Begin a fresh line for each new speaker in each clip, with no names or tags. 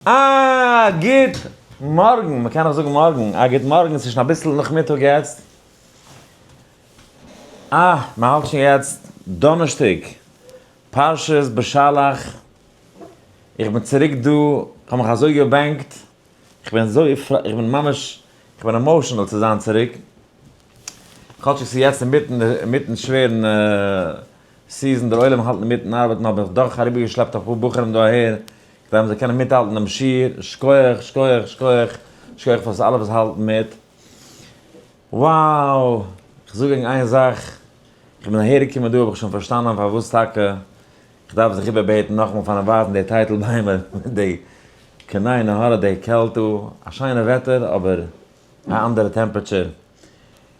א גוט מארגן, מען קען נאך זאגן מארגן, א גוט מארגן, ס'איז שוין אביסל נאכמיטאג יעצט. אה, מען האלט שוין יעצט דאנערשטאג, פרשת בשלח, איך בין צוריק דא, איך האב מיך אזוי געבענקט, איך בין אזוי, איך בין ממש, איך בין emotional צו זיין צוריק, כאטשיג ס'איז יעצט אינמיטן, אינמיטן שווערן season, דער עולם האלט אינמיטן ארבעטן, האב איך דאך אריבערגעשלעפט אפאר בחורים דא אהער, כדי מ'זאל קענען מיטהאלטן דעם שיעור, שקויעך, שקויעך, שקויעך, שקויעך פאר אלע וואס האלטן מיט. Wow! כ'זאג ענק איין זאך, איך בין אהערגעקומען דא האב איך שוין פארשטאנען פארוואס טאקע איך דארף זיך איבערבעטן נאכאמאל פארן ווייזן די טייטל ביימער מיט די קיין עין הרע די קעלט דא, א שיינע וועטער אבער א אנדערע temperature.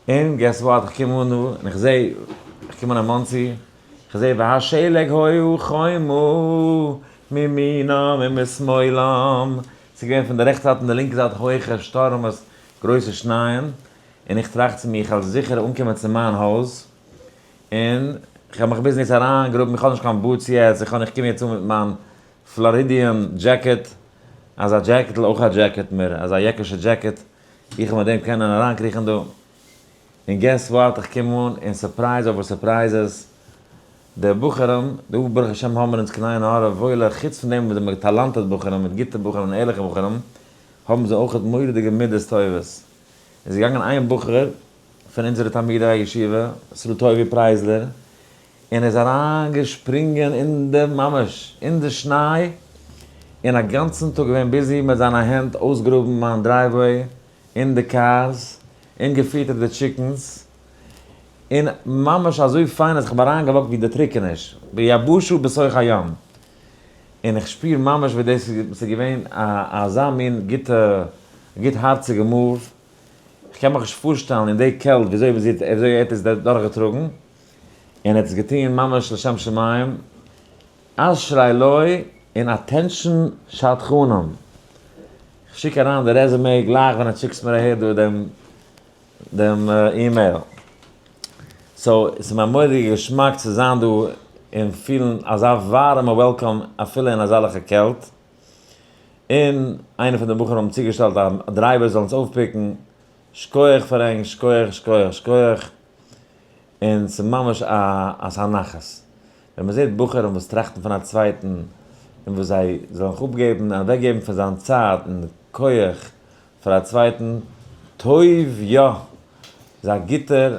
און guess what, איך קום אן דא און איך זע, איך קום אן אין מאנסי, איך זע והשלג היה חומה מימינם ומשמאלם, ס'איז געווען פון די רעכטע זייט און די לינקע זייט הויכע שטורעמעס, גרויסע שנייען, און איך טראכט צו מיר, איך וועל זיכער אנקומען צו מיין הויז, און איך האב מיך ביז יעצט אריינגעגראבן, איך האב נישט קיין boots יעצט, איך קום יעצט אן מיט מיין Floridian jacket, אזא דזשעקעטל, אויך א דזשעקעט מער, אזא יעקישע דזשעקעט, איך וועל מיט דעם קענען אריינקריכן דא. און guess what, איך קום אן און surprise over surprises, די בחורים, דא ברוך השם האבן מיר אונז קיין עין הרע וואוילע, חוץ פון דעם וואס זיי זענען talented בחורים מיט גוטע בחורים און ערליכע בחורים, האבן זיי אויך מורא'דיגע מידות טובות. איז געגאנגען איין בחור פון אונזערע תלמידי הישיבה, ישראל טובי' פרייזלער, און איז אריינגעשפרינגען אין די ממש אין די שניי, און א גאנצן טאג געווען busy מיט זיינע הענט אויסגראבן מיין driveway און די cars, און געפיטערט די chickens, און ממש אזוי פיין אז איך האב אריינגע walk ט ווי די טריקעניש, ביבשה בתוך הים, און איך שפיר ממש ווי דאס איז געווען אזא מין גוטע גוט הארציגע move, איך קען מיך נישט פארשטעלן אין די קעלט וויאזוי ער האט עס דורכגעטראגן, און ער האט עס געטון ממש לשם שמים, אשרי לו און attention שדכנים, כ'שיק אריין די resume גלייך ווען ער שיקסט מיר אהער דא דעם דעם email. So ס'איז מיר א מורא'דיגע געשמאק צו זיין דא און פילן אזא ווארעמע welcome אפילו אין אזאלעכע קעלט. און איינער פון די בחורים האבן צוגעשטעלט א driver זאל אונז אויפ pick ן. שקויעך פאר ענק, שקויעך שקויעך שקויעך. און ס'איז ממש א א ס'איז א נחת. ווען מ'זעט בחורים וואס טראכטן פון א צווייטן און וואס זיי זאלן זיך אפגעבן און אוועקגעבן פון זיין צייט און כח פאר א צווייטן, טוב יא! איז א גוטער,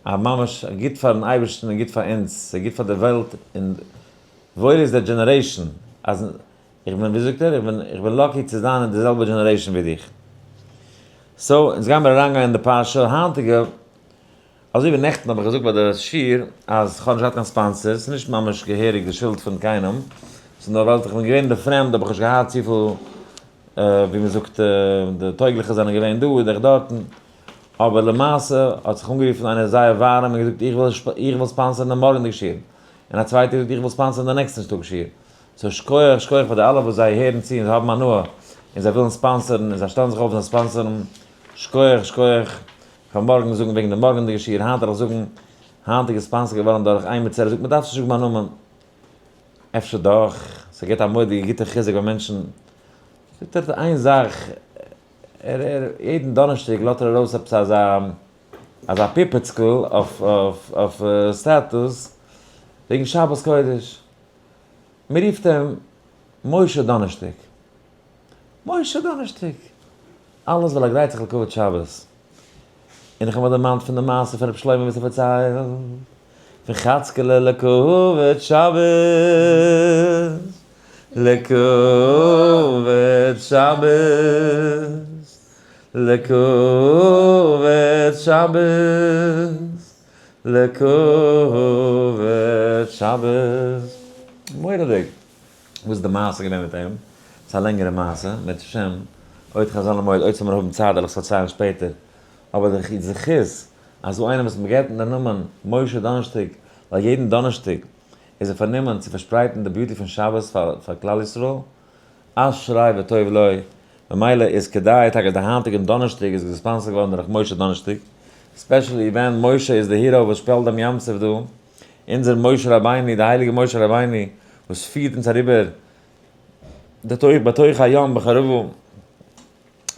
א ממש גוט פארן אייבערשטן און גוט פאר אונז, ס'איז גוט פאר די וועלט און וואויל איז דער generation אז איך בין, ווי זאגט ער, איך בין, איך בין lucky צו זיין אין די זעלבע generation ווי דיך. So, אונז גיימיר אריינגיין אין די פרשה, היינטיגע, אזוי ווי נעכטן האב איך געזאגט ביי די שיעור אז כ'האב נישט געהאט קיין sponsor, ס'איז נישט ממש געהעריג די שולד פון קיינעם, ס'איז נאר ווייל איך בין געווען אין די פרעמד האב איך נישט געהאט צופיל ווי מ'זאגט די טויגליכע זענען געווען דא און איך דארטן, אבער למעשה האט זיך אנגערופן איינער זייער ווארעם און געזאגט איך וויל איך וויל sponsor ן די מארגענדיגע שיעור, און א צווייטער געזאגט איך וויל sponsor ן די נעקסטע טאג שיעור, so שכוח שכוח פאר די אלע וואס זיי הערן צו און זיי האבן הנאה און זיי ווילן sponsor ן און זיי שטעלן זיך אויף און זיי sponsor ן, שכוח שכוח. כ'וועל מארגן זאגן וועגן די מארגענדיגע שיעור, היינט וועל איך זאגן, היינט איז גע sponsor ט געווארן דורך איין מצער, ער זאגט מ'דארף נישט זאגן מיין נאמען, אפשר דאך, ס'געבט א מורא'דיגע גוטע חיזוק ביי מענטשן, זאגט ער איין זאך, ער ער יעדן דאנערשטאג לאזט ער ארויס עפעס אזא אזא פיפעצקל אויף אויף אויף status וועגן שבת קודש, מ'רופט אים משה דאנערשטאג. משה דאנערשטאג! אלעס ווייל ער גרייט זיך לכבוד שבת. און איך האב מיך דערמאנט פון די מעשה פון רבי שלמה וואס ער פארציילט פון חאצקעלע לכבוד שבת, לכבוד שבת, לכבוד שבת, לכבוד שבת. מורא'דיג! וואס איז די מעשה געווען מיט אים? ס'איז א לענגערע מעשה, בעזרת השם, עוד חזון למועד, אויב ס'זאל מיר האבן צייט וועל איך עס פארציילן שפעטער, אבער די זכות אז דא איינער וואס מ'געבט אים די נאמען משה דאנערשטאג, ווייל יעדן דאנערשטאג איז ער פארנומען צו פארשפרייטן די beauty פון שבת פאר כלל ישראל, אשרי וטוב לו, ממילא איז כדאי טאקע די היינטיגן דאנערשטאג איז גע sponsor ט געווארן דורך משה דאנערשטאג, especially ווען משה איז די hero וואס שפעלט דעם ים סוף דא, אונזער משה רבינו, די הייליגע משה רבינו, וואס פירט אונז אריבער. בתוך הים בחרבה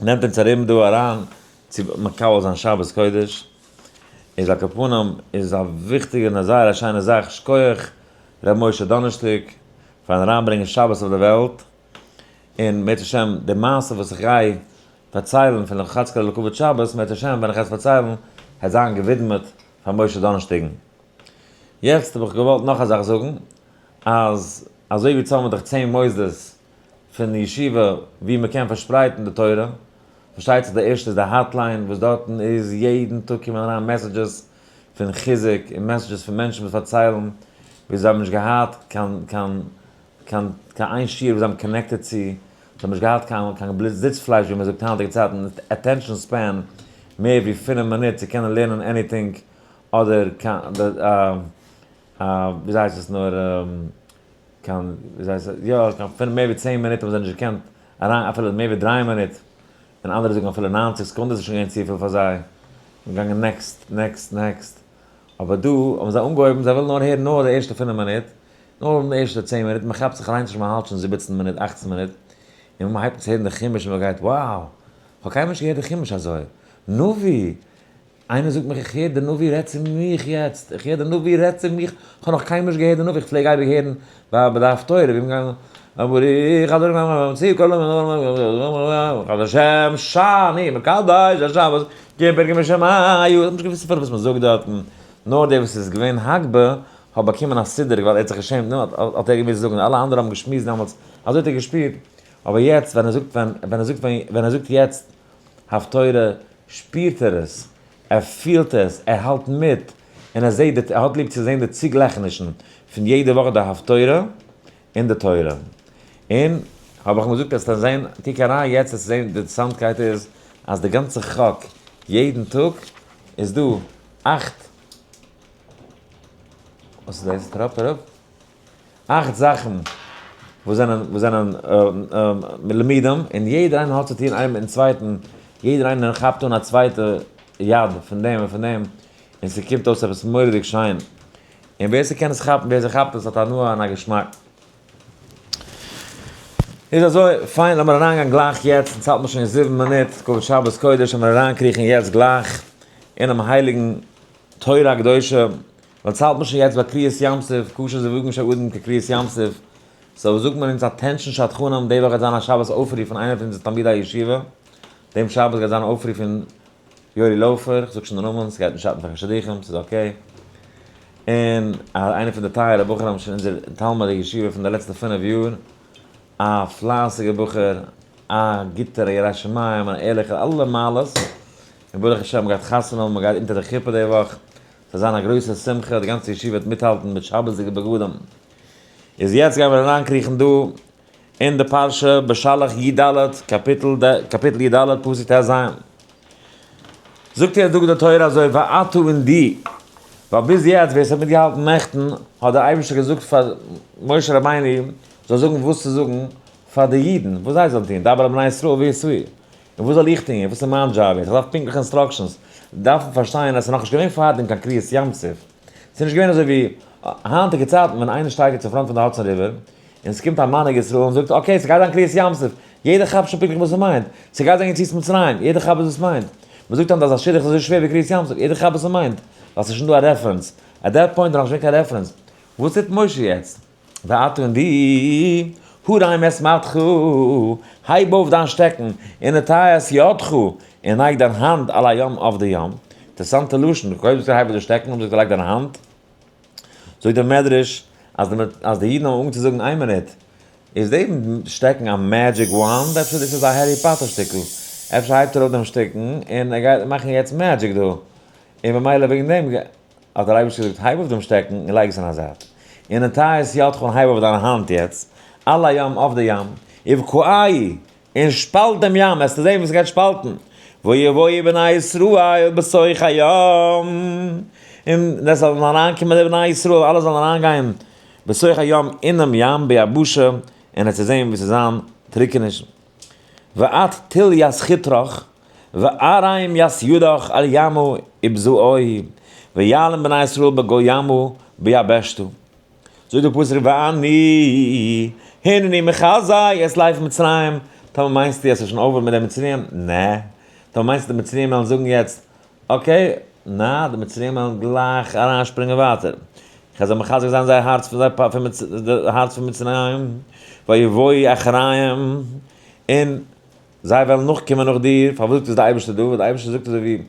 נעמט אונז ארום דא אריין צו מקבל זיין שבת קודש, איז על כל פנים איז א וויכטיגע און א זייער א שיינע זאך, שכוח ר' משה דאנערשטאג פארן אריינברענגען שבת אויף די וועלט, און אם ירצה השם די מעשה וואס איך גיי פארציילן פון לכתחילה לכבוד שבת, אם ירצה השם ווען איך גיי עס פארציילן העט זיין געווידמעט פאר משה דאנערשטאג'ן. יעצט האב איך געוואלט נאך א זאך זאגן, אז אזוי ווי צאמען דאך 10 מוסדות פון ישיבה ווי מען קען פארשפרייטן די תורה, פארשטייט זיך די ערשטע איז די hotline וואס דארטן איז יעדן טאג קומען אריין messages פון חיזוק און messages פון מענטשן וואס פארציילן ווי זיי האבן נישט געהאט קיין קיין קיין קיין איין שיעור וואס זיי האבן connected צו, זיי האבן נישט געהאט קיין קיין בלוט זיץ פלייש ווי מען זאגט היינטיגע צייטן, attention span מער ווי 5 מינוט צו קענען לערנען anything אדער קיין וויאזוי הייסט עס נאר קיין וויאזוי הייסט עס יא קיין פינף מער ווי 10 מינוט האבן זיי נישט געקענט אריין אפילו מער ווי 3 מינוט, און אנדערע זאגן אפילו 90 סעקונדעס איז שוין געווען צופיל פאר זיי, געגאנגען next next next, אבער דא האבן זיי אנגעהויבן זיי ווילן נאר הערן נאר די ערשטע 5 מינוט, נאר די ערשטע 10 מינוט, מען כאפט זיך אליינס נישט מען האלט שוין 17 מינוט 18 מינוט, און מען הייבט אן צו הערן די חומש און מען גייט wow, איך האב קיינמאל נישט געהערט די חומש אזוי, נביא! איינער זאגט מיך איך הער די נביא רעדט צו מיך יעצט, איך הער די נביא רעדט צו מיך, איך האב נאך קיינמאל נישט געהערט די נביא, איך פלעג אייביג הערן ביי די הפטורה ווי מ'גייט ברוך אדוני השם שאני מקדש השבת כפרק משמיא, איך האב נישט געוואוסט אפילו וואס מ'זאגט דארטן, נאר דער וואס איז געווען הגבה האט באקומען א סידור ווייל ער האט זיך געשעמט, נו האט ער געמוזט זאגן, אלע אנדערע האבן געשמועסט דעמאלטס, אזוי האט ער געשפירט, אבער יעצט ווען ער זאגט ווען ער זאגט ווען ער זאגט יעצט הפטורה שפירט ער עס, ער פילט עס, ער האלט מיט, און ער זעט די, ער האט ליב צו זען די צוגלייכענישן פון יעדע וואך די הפטורה און די תורה. און האב איך אים געזאגט אז זען, קוק אריין יעצט וועסטו זען די אינטערעסאנטקייט איז אז די גאנצע חק יעדן טאג איז דא אכט, וואס איז דאס? טראפ אראפ? אכט זאכן וואס זענען וואס זענען לימודים, און יעדער איינער האט צו טון איינער מיטן צווייטן, יעדער איינער כאפט אן א צווייטע יד פון דעם און פון דעם, און ס'קומט אויס עפעס מורא'דיג שיין, און ווער ס'קען עס כאפן, ווער ס'כאפט עס האט הנאה און א געשמאק. איז אזוי, פיין, לאמיר אריינגיין גלייך יעצט, אונז האלט מיר שוין 7 מינוט, כבוד שבת קודש, לאמיר אריינקריכן יעצט גלייך אינעם הייליגן תורה הקדושה, ווייל ס'האלט מען שוין יעצט ביי קריעת ים סוף, קשה זיווגן של אדם כקריעת ים סוף, so זאגט מען אונז attention שדכנים, די וואך גייט זיין א שבת אויפרוף פון איינער פון אונזער תלמידי הישיבה, דעם שבת גייט זיין א אויפרוף פון יואלי לויפער, כ'זאג שוין די נאמען, ס'גייט נישט שאטן פאר קיין שידוכים, ס'איז okay, און איינער פון די טייערע בחורים שוין אונזער תלמיד הישיבה פון די לעצטע 5 יאר, א פלייסיגער בחור, א גוטער, א ירא שמים, אן ערליכער, אלע מעלות, און ברוך השם מ'גייט חתונה האבן, מ'גייט אונטער די חופה די וואך, ס'זאל זיין א גרויסע שמחה, די גאנצע ישיבה וועט מיטהאלטן מיט שבת'דיגע בגדים. איז יעצט גייען מיר אריינקריכן דא אין די פרשה בשלח י ד, קאפיטל קאפיטל י ד, פסוק ט ז. זאגט ער זאגט די תורה אזוי ואתה און דו, ווייל ביז יעצט ווער ס'האט מיטגעהאלטן נעכטן האט דער אייבערשטער געזאגט פאר משה רבינו זאל זאגן וואס צו זאגן פאר די אידן וואס זיי זאלן טון, דבר אל בני ישראל ויסעו. און וואס זאל איך טון? וואס איז מיין דזשאב יעצט? איך דארף פונקטליכע instructions. דארף מען פארשטיין אז ס'איז נאכנישט געווען פארדעם קיין קריעת ים סוף. ס'איז נישט געווען אזוי ווי היינטיגע צייטן ווען איינער שטייט יעצט אין front פון די Hudson River און ס'קומט א מנהיג ישראל און זאגט okay ס'גייט זיין קריעת ים סוף. יעדער כאפט שוין פונקטליך וואס ס'מיינט. ס'גייט זיין יציאת מצרים. יעדער כאפט וואס עס מיינט. מ'זאגט היינט אז א שידוך איז אזוי שווער ווי קריעת ים סוף. יעדער כאפט וואס ס'מיינט. ווייל ס'איז שוין דא א reference. At that point איז נאכנישט געווען קיין reference. וואס טוט משה יעצט? ואתה און דו, הרם את מטך, הייב אויף דיין שטעקן, ונטה את ידך, און נייג דיין האנט על הים אויף די ים. אינטערעסאנטע לשון, קודם זאגט ער הייב אויף די שטעקן, נאכדעם זאגט ער לייג דיין האנט. זאגט דער מדרש אז די אידן האבן אנגעהויבן צו זאגן איין מינוט, איז דעם שטעקן א magic wand? אפשר דאס איז א Harry Potter שטיקל? אפשר הייבט ער אויף דעם שטעקן און ער גייט מאכן יעצט magic דא, און ממילא וועגן דעם האט דער אייבערשטער געזאגט, הייב אויף דעם שטעקן און לייג עס אין א זייט, און נטה את ידך און הייב אויף דיין האנט יעצט, על הים אויף די ים, ובקעהו, און שפאלט דעם ים, וועסטו זען ווי ס'גייט שפאלטן, ויבואו בני ישראל בתוך הים, און עס זאלן אריינקומען די בני ישראל, אלע זאלן אריינגיין בתוך הים אינעם ים ביבשה, און וועסטו זען ווי ס'זאל זיין טרוקעניש. ואת טול את חתרך, והרם את ידך על ימה ובזעהו, ויעלון בני ישראל בגוא ימה ביבשתה. זאגט דער פסוק ואני הנני מחזי את לב מצרים, טאמער מיינסטו אז ס'איז שוין over מיט די מצריים, נע. טאמער מיינסטו די מצריים וועלן זאגן יעצט, okay, נע, די מצריים וועלן גלייך אריינשפרינגען ווייטער. איך זאל מחזק זיין זייער הארץ פון זייער די הארץ פון מצרים, ויבואו אחריהם, און זיי וועלן נאכקומען נאך דיר, פארוואס זאגט עס די אייבערשטער דא? ווייל די אייבערשטער זאגט אזוי ווי,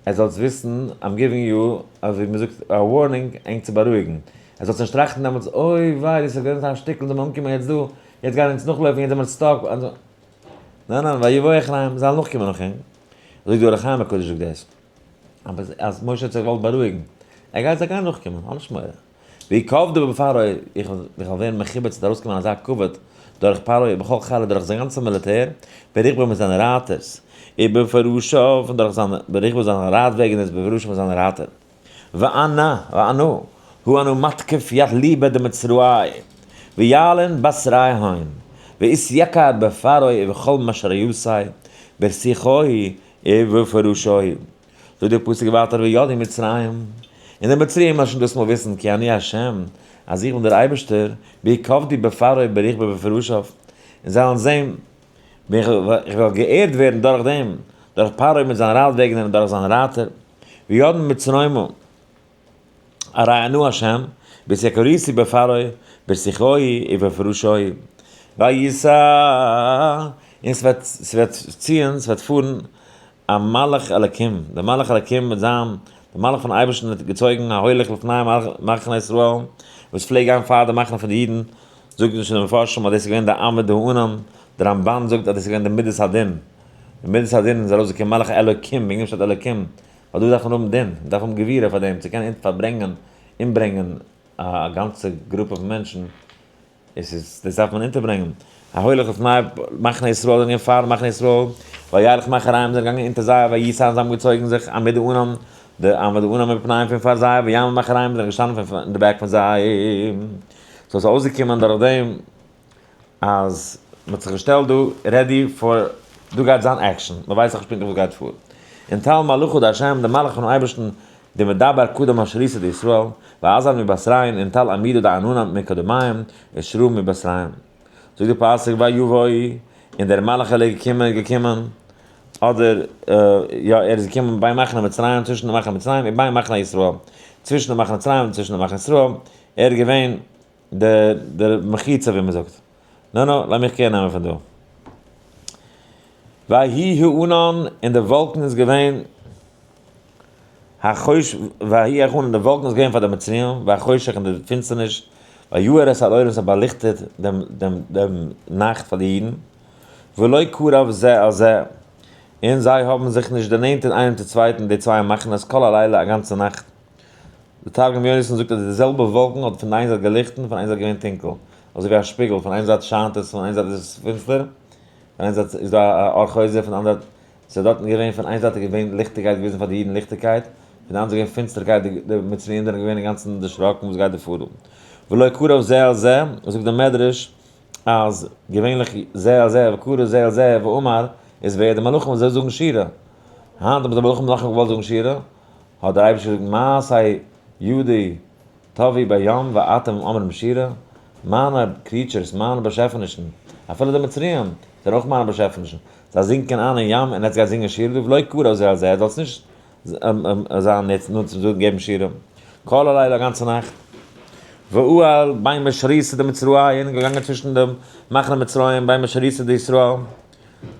ער זאלסט וויסן, I'm giving you, אזוי ווי מ'זאגט, א warning, ענק צו בארואיגן. ער זאלסט נישט טראכטן דעמאלטס, אוי וויי, דאס איז געווען אזא שטיקל, זאל מען אנקומען יעצט דא, יעצט גייען אונז נאכלויפן, יעצט זעמיר stuck. ניין ניין, ויבואו אחריהם, זיי וועלן נאכקומען נאך אים. אזוי די אור החיים הקדוש זאגט דאס. אבער אז משה האט זיך געוואלט בארואיגן, ער גייט זיי גיין נאכקומען, האב נישט מורא. והכבדי בפרעה, איך וועל ווערן מכובד, ס'וועט ארויסקומען אזא כבוד דורך פרעה ובכל חילו דורך זיין גאנצע מיליטער, ברכבו מיט זיינע רייטערס, ובפרשיו, און דורך זיינע, ברכבו זיינע רייטוועגענערס, ובפרשיו מיט זיינע רייטער. ואנא, ואנא, הוא אנא מתקיף יד ליבא דמצראי, ויעלן בשרי הון, ואיס יקר בפרעה ובכל משריותי, ברסיחוי ובפרושוי. זאגט דער פסוק ווייטער וידעו מצרים, און די מצריים וועלן שוין דאס מאל וויסן כי אני ה', אז איך בין דער אייבערשטער, בהכבדי בפרעה ברכבו ובפרשיו, און זיי וועלן זען ווי איך וועל געערט ווערן דורך דעם, דורך פרעה מיט זיין רייטוועגענער און דורך זיינע רייטער, וידעו מצרימה הרי אנא ה', בהתיקריתי בפרעה, ברשיחוהי ובפרושהי, ויסע, און ס'וועט, ס'וועט ציען, ס'וועט פארן א מלאך אלקים, דער מלאך אלקים מיט זיין, דער מלאך פון אייבערשטן האט געצויגן ההולך לפני מחנה ישראל, וואס פלעגט גיין פאר די מחנה פון די אידן, זאגט נישט די מפרשים אז דאס איז געווען די עמוד הענן, דער רמבן זאגט אז דאס איז געווען די מידת הדין, די מידת הדין איז ארויסגעקומען מלאך אלקים, וועגן דעם שטייט אלקים, ווייל דא דארף מען האבן דין, מען דארף האבן גבורה פאר דעם צו קענען פארברענגען, אומברענגען א גאנצע גרופע פון מענטשן, עס איז, דאס דארף מען אונטערברענגען. ההולך לפני מחנה ישראל זענען געווען פאר מחנה ישראל, וילך מאחריהם זענען געגאנגען אונטער זיי, ויסע זיי האבן געצויגן זיך עמוד הענן, די עמוד הענן מפניהם פון פאר זיי, ויעמוד מאחריהם זענען געשטאנען פון אין די back פון זיי. so עס איז אויסגעקומען דורך דעם אז מען האט זיך געשטעלט דא ready for דא גייט זיין action, מען ווייסט נאכנישט פונקטליך וואס גייט פאר. און טל מלאכא דה', די מלאך פונעם אייבערשטן, דמדבר קדם אשריתא דישראל, ואזל מבתריהון און טל עמודא דעננא מקדמיהם, ושרא מבתריהון. זאגט די פסוק ויבוא, און דער מלאך אל איז געקומען, געקומען, אדער יא ער איז געקומען בין מחנה מצרים צווישן די מחנה מצרים און בין מחנה ישראל, צווישן די מחנה מצרים און צווישן די מחנה ישראל, ער איז געווען די די מחיצה ווי מען זאגט. נו נו, לאמיך care נעמען פון דא. ויהי הענן, און די וואלקן איז געווען, החוש, ויהי הענן, די וואלקן איז געווען פאר די מצריים, והחושך און די פינסטערניש, ויאר את הלילה, עס האט באליכטעט דעם דעם דעם נאכט פאר די אידן, ולא קרב זה אל זה, און זיי האבן זיך נישט דערנענטערט איינעם צו צווייטן, די צוויי מחנות, כל הלילה, א גאנצע נאכט. די תרגום יונתן זאגט אז די זעלבע וואלקן האט פון איין זייט געליכטן פון איין זייט געווען טונקל, אזוי ווי א שפיגל, פון איין זייט שיינט עס פון איין זייט איז עס פינסטער, פון איין זייט איז דא א אור חוזר פון די אנדערע זייט, ס'איז דארטן געווען פון איין זייט איז געווען ליכטיגקייט געוויזן פאר די אידן ליכטיגקייט, פון די אנדערע זייט געווען פינסטערקייט די מצריים זענען געווען אינגאנצן דערשראקן וואס גייט דא פאר. ולא קרב זה אל זה, זאגט דער מדרש אז געווענליך זה אל זה וקרב זה אל זה ואמר איז ווער די מלאכים וואס זיי זאגן שירה, היינט האבן די מלאכים נאכנישט געוואלט זאגן שירה, האט דער אייבערשטער געזאגט מעשי ידי טבעו בים ואתם אומרים שירה, מיינע creatures, מיינע באשעפענישן, אפילו די מצריים זענען אויך מיינע באשעפענישן, זיי זינקען איין אין ים און עטס גייט זינגען שירה דא, ולא קרב זה אל זה, זאלסט נישט זיין יעצט נאנט צום זאגן געבן שירה כל הלילה א גאנצע נאכט, ואהל בין משריתא דמצרים, געגאנגען צווישן די מחנה מצרים בין משריתא דישראל.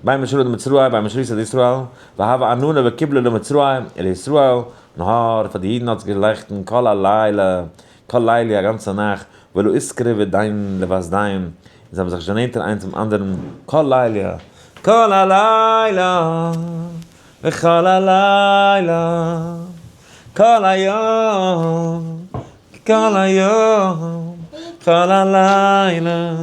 בין משרתא דמצרים בין משריתא דישראל, והוה עננא וקיבלא למצרים ולישראל, נהר, פאר די אידן האט עס געלייכטן כל הלילה, כל לילה א גאנצע נאכט, ולא אתקרבו דין לבת דין, און זיי האבן זיך נישט דערנענטערט איינס צום אנדערן, כל לילה, כל הלילה, וכל הלילה, כל היום, כל היום, כל הלילה,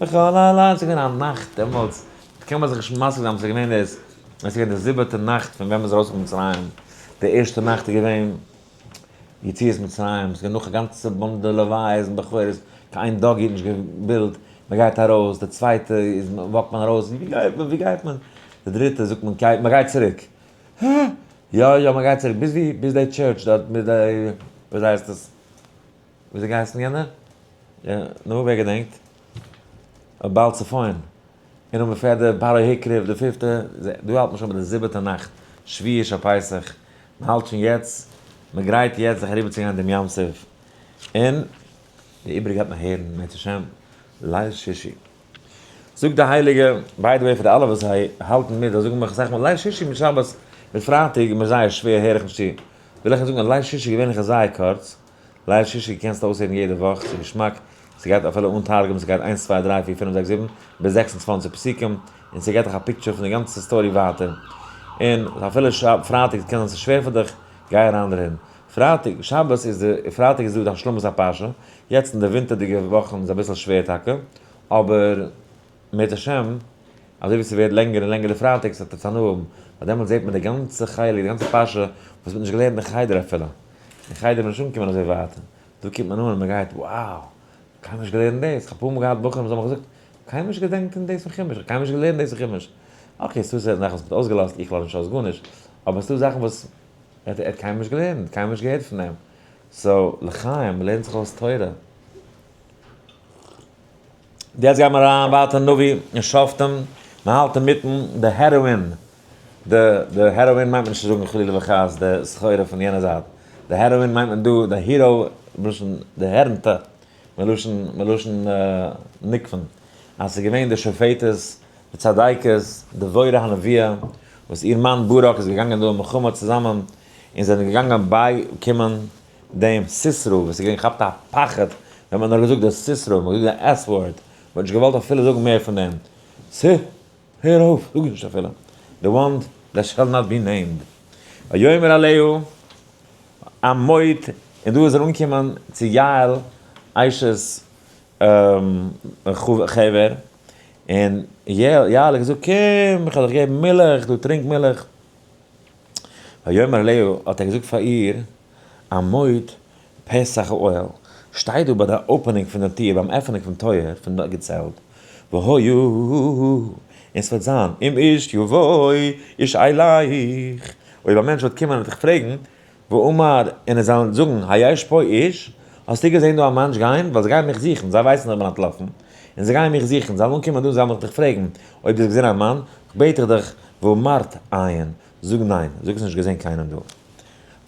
וכל הלילה, ס'איז געווען א נאכט דעמאלטס, קען מען זיך נישט משיג זיין וואס איז געווען דאס, עס איז געווען די זיבעטע נאכט פון ווען מ'איז ארויס פון מצרים, די ערשטע נאכט איז געווען יציאת מצרים, ס'איז געווען נאך א גאנצע באנדע לוויות און בכורות, קיין איין doggy האט נישט געבילט, מ'גייט ארויס, די צווייטע איז walk ט מען ארויס, ווי גייט מען, ווי גייט מען, די דריטע זאגט מען מ'גייט צוריק, הע? יא יא מ'גייט צוריק, ביז ווי, ביז די church דארט מיט די, וויאזוי הייסט עס? וויאזוי געהייסן יענער? נו ווער געדענקט? בעל צפון, און נאך די פערדע פרעה הקריב, די פיפטע, דא האלט מען שוין ביי די זיבעטע נאכט, שביעי של פסח, מען האלט שוין יעצט, מען גרייט יעצט זיך אריבערצוגיין דעם ים סוף, און די איבריגע גייט מען הערן אם ירצה השם ליל שישי. זאגט די הייליגע, by the way פאר די אלע וואס האלטן מיט, זיי זאגן מיך אסאך מאל ליל שישי מיט שבת מיט פרייטאג איז מיר זייער שווער הער איך נישט צו, וויל איך זאגן אז ליל שישי געווענליך איז זייער קורץ, ליל שישי קענסטו אויסהערן יעדע וואך, ס'איז געשמאק, ס'גייט אפילו אן תרגום, ס'גייט איינס צוויי דריי פיר פינף זעקס זיבן ביז 26 פסוקים, און ס'געט דיך א picture פון די גאנצע story ווייטער, און אפילו פרייטאג קען זיין ס'איז שווער פאר דיך, גיי אריין דערין. פרייטאג, שבת איז די, פרייטאג איז דא די השלמת הפרשה, יעצט אין די ווינטערדיגע וואכן איז אביסל שווער טאקע, אבער אם ירצה השם, אזוי ווי ס'ווערט לענגער און לענגער די פרייטאגס וועט עטס הנאה האבן, ווייל דעמאלטס זעט מען די גאנצע חלק, די גאנצע פרשה וואס מ'האט נישט געלערנט אין חדר אפילו, אין חדר איז מען נישט אנגעקומען אזוי ווייט, דא קומט מען אן און מ'גייט wow, קיינמאל נישט געלערנט דאס, כ'האב אפאר מאל געהאט בחורים וואס האבן מיך געזאגט, קיינמאל נישט געדענקט אין דאס פון חומש, כ'האב קיינמאל נישט געלערנט דאס אין חומש, okay, ס'דא זאכן וואס מ'האט אויסגעלאזט, איך לאז נישט אויס גארנישט, אבער ס'דא זאכן וואס ער האט קיינמאל נישט געלערנט, קיינמאל נישט געהערט פון דעם, so לחיים, מ'לערנט זיך אויס תורה. יעצט גייען מיר אריין ווייטער נביא און שופטים, מען האלט אינמיטן די heroine, די די heroine מיינט מען נישט צו זאגן חלילה וחס די סחורה פון יענע זייט, די heroine מיינט מען דא די hero מלשון די הערנטע, מלשון מלשון נוקבן, אז ס'איז געווען די שופטת, די צדיקת, דבורה הנביאה, וואס איר מאן ברק איז געגאנגען דא אין מלחמה צוזאמען, און זענען געגאנגען בייקומען דעם סיסרא וואס איז געווען געכאפט א פחד ווען מען האט נאר געזאגט די סיסרא, מען האט געזאגט די S word, מען האט נישט געוואלט אפילו זאגן מער פון דעם, ס הער אויף, זאג נישט אפילו, the one that shall not be named, ויאמר אליה עמוד, און דא איז ער אנגעקומען צו יעל אשת חבר, און יעל האט געזאגט קום איך וועל דיך געבן מילך, דא טרינק מילך, ויאמר אליה האט ער געזאגט פאר איר, עמוד פתח האוהל, שטיי דא ביי די opening פון די טיר, ביים עפענונג פון טויער פון די געצעלט, והיה, און ס'וועט זיין, אם איש יבוא איש אליך, אויב א מענטש וועט קומען און דיך פרעגן, ואמר, און ער זאל זאגן, היש פה איש, האסטו געזען דא א מענטש גיין, ווייל זיי גייען מיך זוכן, זיי ווייסן איך בין אנטלאפן, און זיי גייען מיך זוכן, זיי וועלן אנקומען דא און זיי וועלן מיך דיך פרעגן, אויב דו האסט געזען א מאן, כ'בעט איך דיך, ואמרת אין, זאג ניין, זאג האסט נישט געזען קיינעם דא.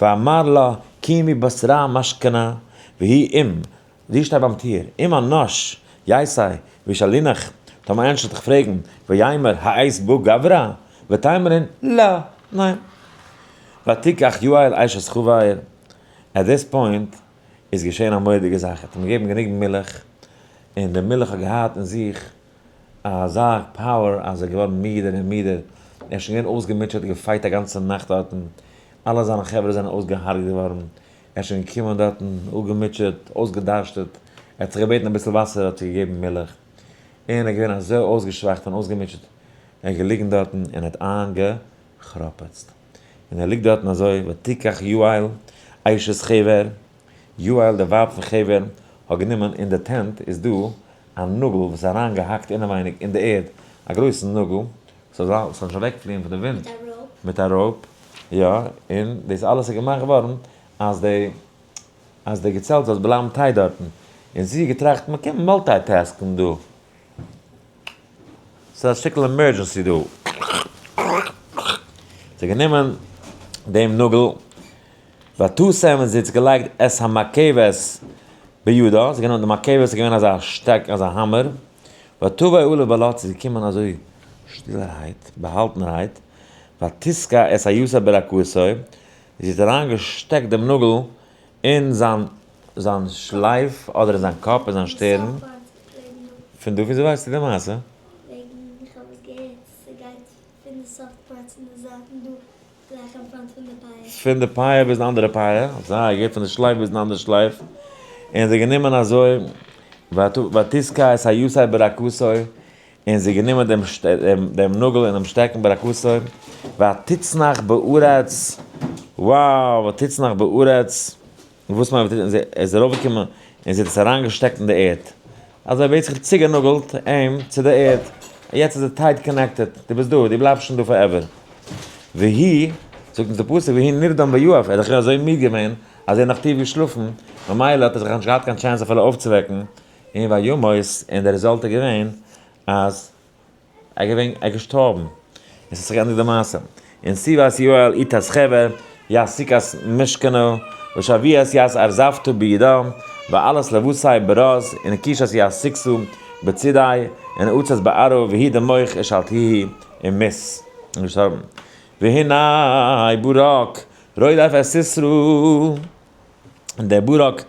ואמר לה, קומי בתרא משכנה, והיא אם, זי שטייט ביים טיר, אם אנש, יתיב, וישאלונך, טאמער איינער וועט דיך פרעגן, ויאמר, האיש בא גברא? ותאמרין, לא, ניין. ותקח יעל אשת חבר, at this point איז געשען א מורא'דיגע זאך, ער האט אים געגעבן גענוג מילך, און די מילך האט געהאט אין זיך אזא power אז ער איז געווארן מידער און מידער, ער איז שוין געווען אויסגעמוטשעט, גע fight א גאנצע נאכט דארטן, אלע זיינע חברה זענען אויסגעהארגעט געווארן, ער איז שוין געקומען דארטן אפגעמוטשעט, אויסגעדארשטעט, ער האט זיך געבעטן אביסל וואסער האט זי געגעבן מילך, און ער איז געווען אזוי אויסגעשוואכט און אויסגעמוטשעט, ער איז געליגן דארטן און האט איינגעכראפעצט, און ער ליגט דארטן אזוי, ותקח יעל אשת חבר, יעל די ווייב פון חבר האט גענומען, אין די tent איז דא א נאגל וואס איז אריין געהאקט אינעווייניג אין די ערד, א גרויסן נאגל, ס'זאל נישט אוועק פליען פון די ווינט, מיט א rope, יא, און דאס אלעס איז געמאכט געווארן אז די אז די געצעלט זאל בלייבן tight דארטן, און זי האט געטראכט מען קען multitask ן דא, ס'איז א שטיקל emergency דא, זי האט גענומען דעם נאגל, ותשם און זי האט געלייגט את המקבת בידה, זי האט גענומען די מקבת איז געווען אזא שטעק אזא האמער, ותבא אליו בלט זי איז געקומען אזוי שטילערהייט באהאלטענערהייט, ותתקע את היתד ברקתו, זי האט אריין געשטעקט דעם נאגל אין זיין זיין שלייף אדער אין זיין קאפ אין זיין שטערן, פון דא וויאזוי ווייסטו די מעשה?
וועגן איך האב עס געהערט ס'גייט פון די soft parts אין די זייטן דא גלייך אין front פון די פאה.
פון די פאה ביז די אנדערע פאה, זייער גוט, פון די שלייף ביז די אנדערע שלייף, און זי גענומען אזוי, ותתקע את היתד ברקתו, און זי גענומען דעם דעם נאגל און דעם שטעקן ברקתו, ותצנח בארץ, wow, ותצנח בארץ, וואס מיינט ותצנח, ער איז ארויפגעקומען און זי האט עס אריינגעשטעקט אין די ערד, אזוי ווערט זיך צוגענאגלט אים צו די ערד, יעצט איז ער tight connected, דו ביסט דא, דו בלייבסט שוין דא forever. והוא, זאגט אונז די פסוק, והוא נרדם ויעף, ער איז דאך אזוי מיד געווען, אז ער איז נאך טיף געשלאפן, ממילא האט ער זיך נישט געהאט קיין chance אפילו אויפצווועקן, און וימות, און די result איז געווען. אז ער געווען ער געשטארבן, עס איז זיך געענדיגט די מעשה. און סיבת יואל איתס חבר, יסיקת משכנו, ושביעת יס ארזבתו בידה, ואלס לבוסי ברז, און קישת יסיקסו בצידי, און אוצת בארו, והיא דמוך אשלתיהי, און מיס, און געשטארבן. והנה ברק, רודף את סיסרא, און דער ברק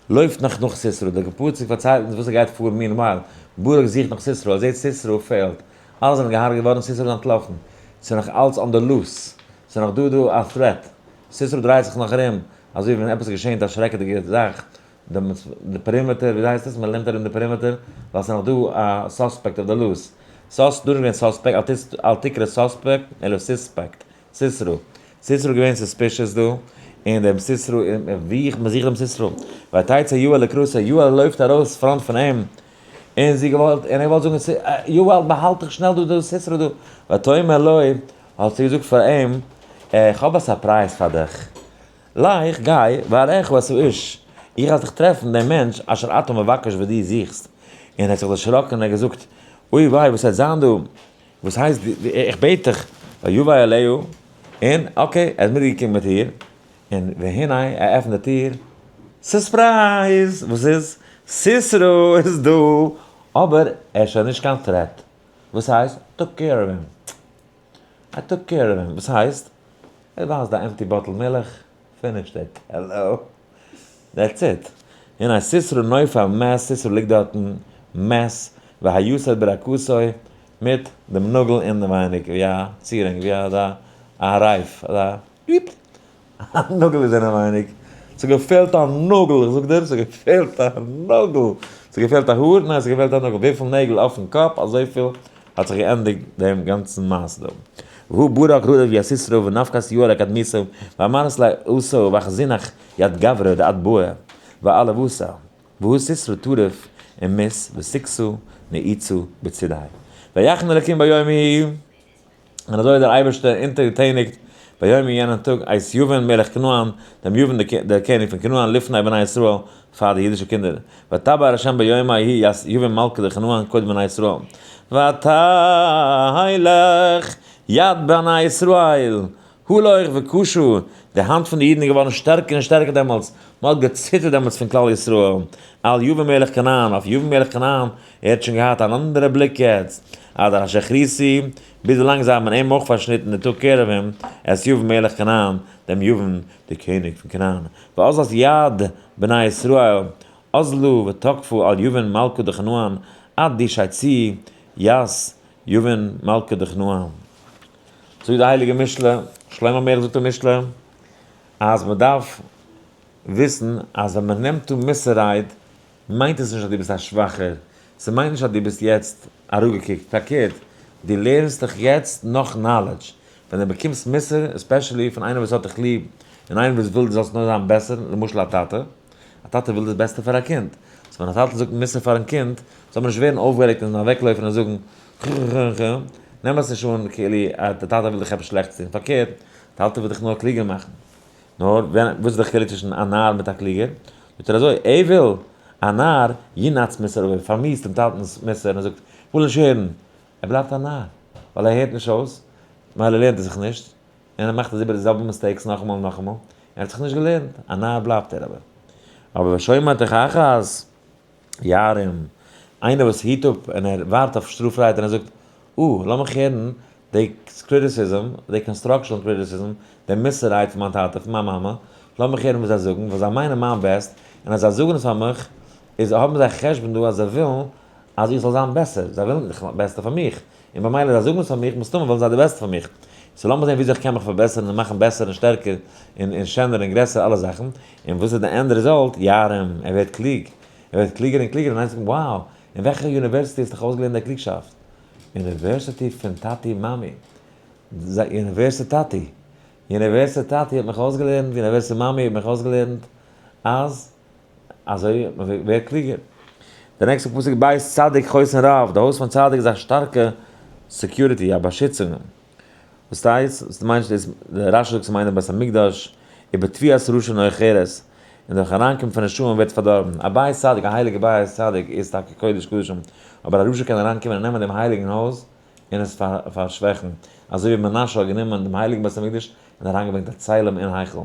לויפט נאך נאך סיסרא, דער פסוק פארציילט אונז וואס עס גייט פאר meanwhile, ברק זוכט נאך סיסרא, ער זעט סיסרא פעלט, אלע זענען געהארגעט געווארן, סיסרא איז אנטלאפן, ס'איז נאך אלץ on the loose, ס'איז נאך דא דא א threat, סיסרא דרייט זיך נאך ארום, אזוי ווי ווען עפעס געשענט א שרעקעדיגע זאך, די perimeter, ווי הייסט עס, מען נעמט ארום די perimeter, ווייל ס'איז נאך דא א suspect אויף די loose. sus, דא איז געווען suspect, אל תקרא suspect, אלא suspect, סיסרא. סיסרא איז געווען suspicious דא, און דעם סיסרא, ווי איך, מען זוכט דעם סיסרא. ותצא יעל לקראתו, יעל לויפט ארויס front פון אים, און זי געוואלט, און ער געוואלט זאגן, יעל, באהאלט דיך שנעל דא, דא סיסרא דא. ותאמר לו, האט זי געזאגט פאר אים, איך האב א surprise פאר דיך. לך, גיי, ואראך את האיש. איך וועל דיך טרעפן, דעם מענטש, אשר אתה מבקש וואס דו זוכסט. און ער האט זיך דערשראקן און ער האט געזאגט, אוי וויי, וואס וועט זיין דא? וואס הייסט, איך בעט דיך, ויבא אליה, און okay, ער איז מיטגעקומען מיט איר, און והנה, ער עפנט די טיר, surprise! וואס איז? סיסרא איז דא! אבער ער איז שוין נישט קיין threat. וואס הייסט? Took care of him. I took care of him. וואס הייסט? ער ווייזט א empty bottle מילך, finished it. Hello? That's it. הנה סיסרא נופל מת, סיסרא ליגט דארטן מת, והיתד ברקתו, מיט דעם נאגל אינעווייניג, ווי א צירונג, ווי אזא א רייף, אזא פיפ, א נאגל איז אינעווייניג. ס'געפעלט א נאגל, איך זאג דיר, ס'געפעלט א נאגל. ס'געפעלט א האר? ניין, ס'געפעלט א נאגל. וויפיל נעגל אויפן קאפ, אזויפיל האט זיך געענדיגט דעם גאנצן מעשה דא. והוא ברק רודף ית סיסרא ונפקת יעל אקדמיתו ואמרת לה עשו ואחזינך יד גברא דאת באה ועלה ועשה והוא סיסרא טרף ומות וסיקסו נעיצו בצידי ויחן אלקים ביום ההוא און אזוי האט דער אייבערשטער אונטערגעטעניגט ביום ההוא יענעם טאג את יבין מלך כנען דעם יבין דער קעניג פון כנען לפני בני ישראל פאר די אידישע קינדער ותבער השם ביום ההוא ית יבין מלכא דכנען קודם בני ישראל ותלך יד בני ישראל הלוך וקשה, די האנט פון די אידן איז געווארן שטערקער און שטערקער דעמאלטס, מען האט געציטערט דעמאלטס פון כלל ישראל, על יבין מלך כנען, אויף יבין מלך כנען, ער האט שוין געהאט אן אנדערע בליק יעצט, עד אשר הכריתו, ביז ווילאנג זיי האבן אים אויך פארשניטן די took care of him, את יבין מלך כנען, דעם יבין, דער קעניג פון כנען, ואזלת יד בני ישראל, אזלו ותקפו על יבין מלכא דכנען, עד די שיציא ית יבין מלכא דכנען. זאגט די הייליגע משלי, שלמה המלך זאגט אין משלי, אז מען דארף וויסן אז ווען מען נעמט אן מוסר רייד, מיינט עס נישט אז דו ביסט א שוואכער, ס'מיינט נישט אז דו ביסט יעצט אראפגעקוקט, פארקערט, דו לערנסט דיך יעצט נאך knowledge, ווען דו באקומסט מוסר, especially פון איינער וואס האט דיך ליב, און איינער וואס וויל דו זאלסט נאר זיין בעסער, למשל א טאטע, א טאטע וויל דאס בעסטע פאר א קינד, so ווען א טאטע זאגט מוסר פארן קינד, זאל מען נישט ווערן אויפגערעגט און אוועקלויפן און זאגן, ח ח ח, נעם עס נישט אן כאילו אז די טאטע וויל דיך עפעס שלעכטס טון, פארקערט, די טאטע וויל דיך נאר קלוגער מאכן. נאר ווען, וואס איז די חילוק צווישן א נאר מיט א קלוגער? זאגט ער אזוי, ער וויל, א נאר, ינאץ מוסר אביו, פארמיאוסט דעם טאטנ'ס מוסר און זאגט, איך וויל נישט הערן. ער בלייבט א נאר, ווייל ער הערט נישט אויס, מילא לערנט ער זיך נישט, און ער מאכט איבער די זעלבע mistakes נאכאמאל און נאכאמאל, ער האט זיך נישט געלערנט, א נאר בלייבט ער אבער. אבער ושומע תוכחת ירים, איינער וואס היט אפ און ער ווארט אויף שטראף רייד און ער זאגט, אה, לאמיך הערן די criticism, די constructional criticism, די מוסר רייד פון מיין טאטע, פון מיין מאמע, לאמיך הערן וואס זיי זאגן, ווייל זיי מיינען מיין בעסט, און אז זיי זאגן עס פאר מיך, איז האבן זיי חשבון דא אז זיי ווילן אז איך זאל זיין בעסער, זיי ווילן די בעסטע פאר מיך, און במילא זיי זאגן עס פאר מיך, מסתמא ווילן זיי די בעסטע פאר מיך. So לאמיר זען וויאזוי איך קען מיך פארבעסערן און מאכן בעסער און שטערקער און שענער און גרעסער אלע זאכן, און וואס איז די end result? ירים, ער ווערט קלוג, ער ווערט קלוגער און קלוגער און איינס זאגט wow, אין וועלכע university האסטו דיך אויסגעלערנט די קלוגשאפט? university פון טאטי מאמי, יוניווערסיטאטי, יוניווערסיטאטי האט מיך אויסגעלערנט, יוניווערסיטי מאמי האט מיך אויסגעלערנט אז אזוי ווערט קלוגער. די נעקסטע פסוק בית צדיק חוסן רב, די הויז פון צדיק איז א שטארקע security, א באשיצונג. וואס הייסט? וואס מיינט דאס? דער רשי זאגט ס'מיינט דעם בית המקדש, ובתביעת רשע נוחרת. און דורך אריינקום פון רשעים ווערט פארדארבן. א בית צדיק, א הייליגע בית צדיק איז טאקע קודש קדשים, אבער א רשע קען אריינקומען און נעמען דעם הייליגן הויז און עס פארשוועכן, אזוי ווי מנשה האט גענומען דעם הייליגן בית המקדש און אריינגעברענגט א צלם אין היכל.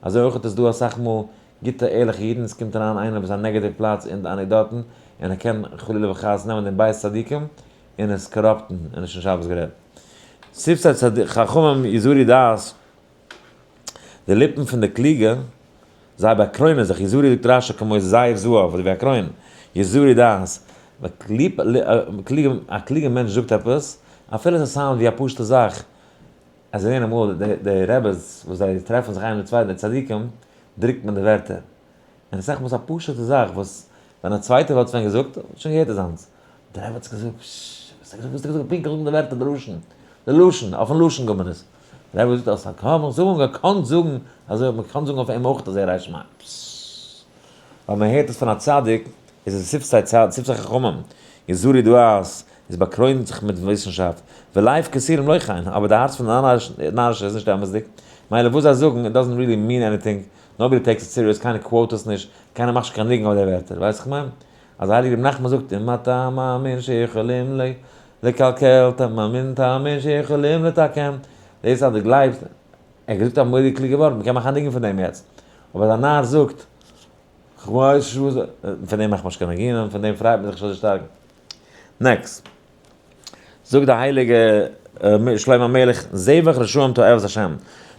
אזוי אויך איז דא אסאך מאל גוטע ערליכע אידן, עס קומט אריין איינער וואס איז א negative פלאץ אין די אנעקדאטן, און ער קען חלילה וחס נעמען דעם בית צדיקים און עס corrupt ן, און נישט אין שבת גערעדט. שפתי חכמים יזרו דעת, די ליפן פון די קלוגע, זיי באקרוינען זיך, יזרו זאגט רש"י כמו זר זהב, אזוי ווי א קרוין, יזרו דעת, א קלוגע מענטש זאגט עפעס, אפילו עס sound ווי א פשוטע זאך, אז זיי זעען אמאל די רעבעס וואס זיי טרעפן זיך איינער מיט צווייטן, די צדיקים, דרוקט מען די ווערטער. און אסאך מאל איז א פשוטע זאך וואס ווען א צווייטער וואלט עס ווען געזאגט, וואלט שוין געהערט אזאנס. דער רבי האט עס געזאגט, פששש, וואס האט ער געזאגט, וואס האט ער געזאגט, פונקטליך זאגן די ווערטער, די לשון, די לשון, אויפן לשון גמרא עס. דער רבי האט געזאגט אז קאן מען זאגן, ער קאן זאגן, אזוי האט מען קאן זאגן אויף אים אויך אז ער רייסט שמיים. פששש. ווייל מען הערט עס פון א צדיק, איז עס שפתי צדיק, שפתי חכמים, יזרו דעת, עס באקרוינט זיך מיט וויסנשאפט, ולב כסילים לא כן, אבער די הארץ פון די נארישע איז נישט אמת'דיג, מילא וואס זיי זאגן, it doesn't really mean anything, nobody takes it serious, קיינער quote עס נישט, קיינער מאכט נישט קיין ניגון אויף די ווערטער, ווייסט איך מיין? אז הייליגער רבי נחמן זאגט, אם אתה מאמין שיכולים לקלקל, תאמין תאמין שיכולים לתקן, דאס אז דו גלייבסט, ער האט געזאגט א מורא'דיג קלוגע ווארט, מ'קען מאכן א ניגון פון דעם יעצט, אבער אז א נאר זאגט, כ'ווייס נישט וואס, פון דעם מאכט מען נישט קיין ניגונים, פון דעם פרייט מען זיך נישט אזוי שטארק. next. זאגט די הייליגע שלמה המלך, זבח רשעים תועבת השם,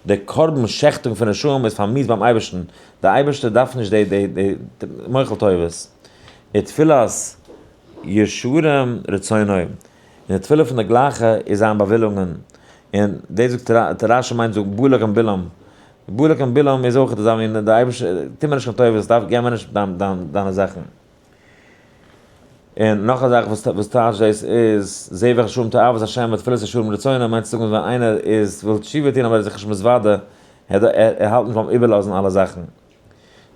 די קרבן שעכטונג פון רשעים איז פארמיאוסט ביים אייבערשטן, די אייבערשטער דארף נישט די די די מוחל טובות, ותפילת ישרים רצונו, און די תפילה פון די גלייכע איז זיין באווילונגען, און דאס זאגט רשי מיינט זאגט בלק און בלעם, בלק און בלעם איז אויך אזא מין, די אייבערשטער, טו מיר נישט קיין טובות, דארף געב מיר נישט דיין דיינע זאכן. און נאך א זאך וואס וואס טייטש דאס איז, זבח רשעים תועבת השם ותפילת ישרים רצונו, מיינט צו זאגן אז ווען איינער איז וויל תשובה טון אבער ער איז זיך נישט מתוודה, ער ער האלט נישט ביים איבערלאזן אלע זאכן.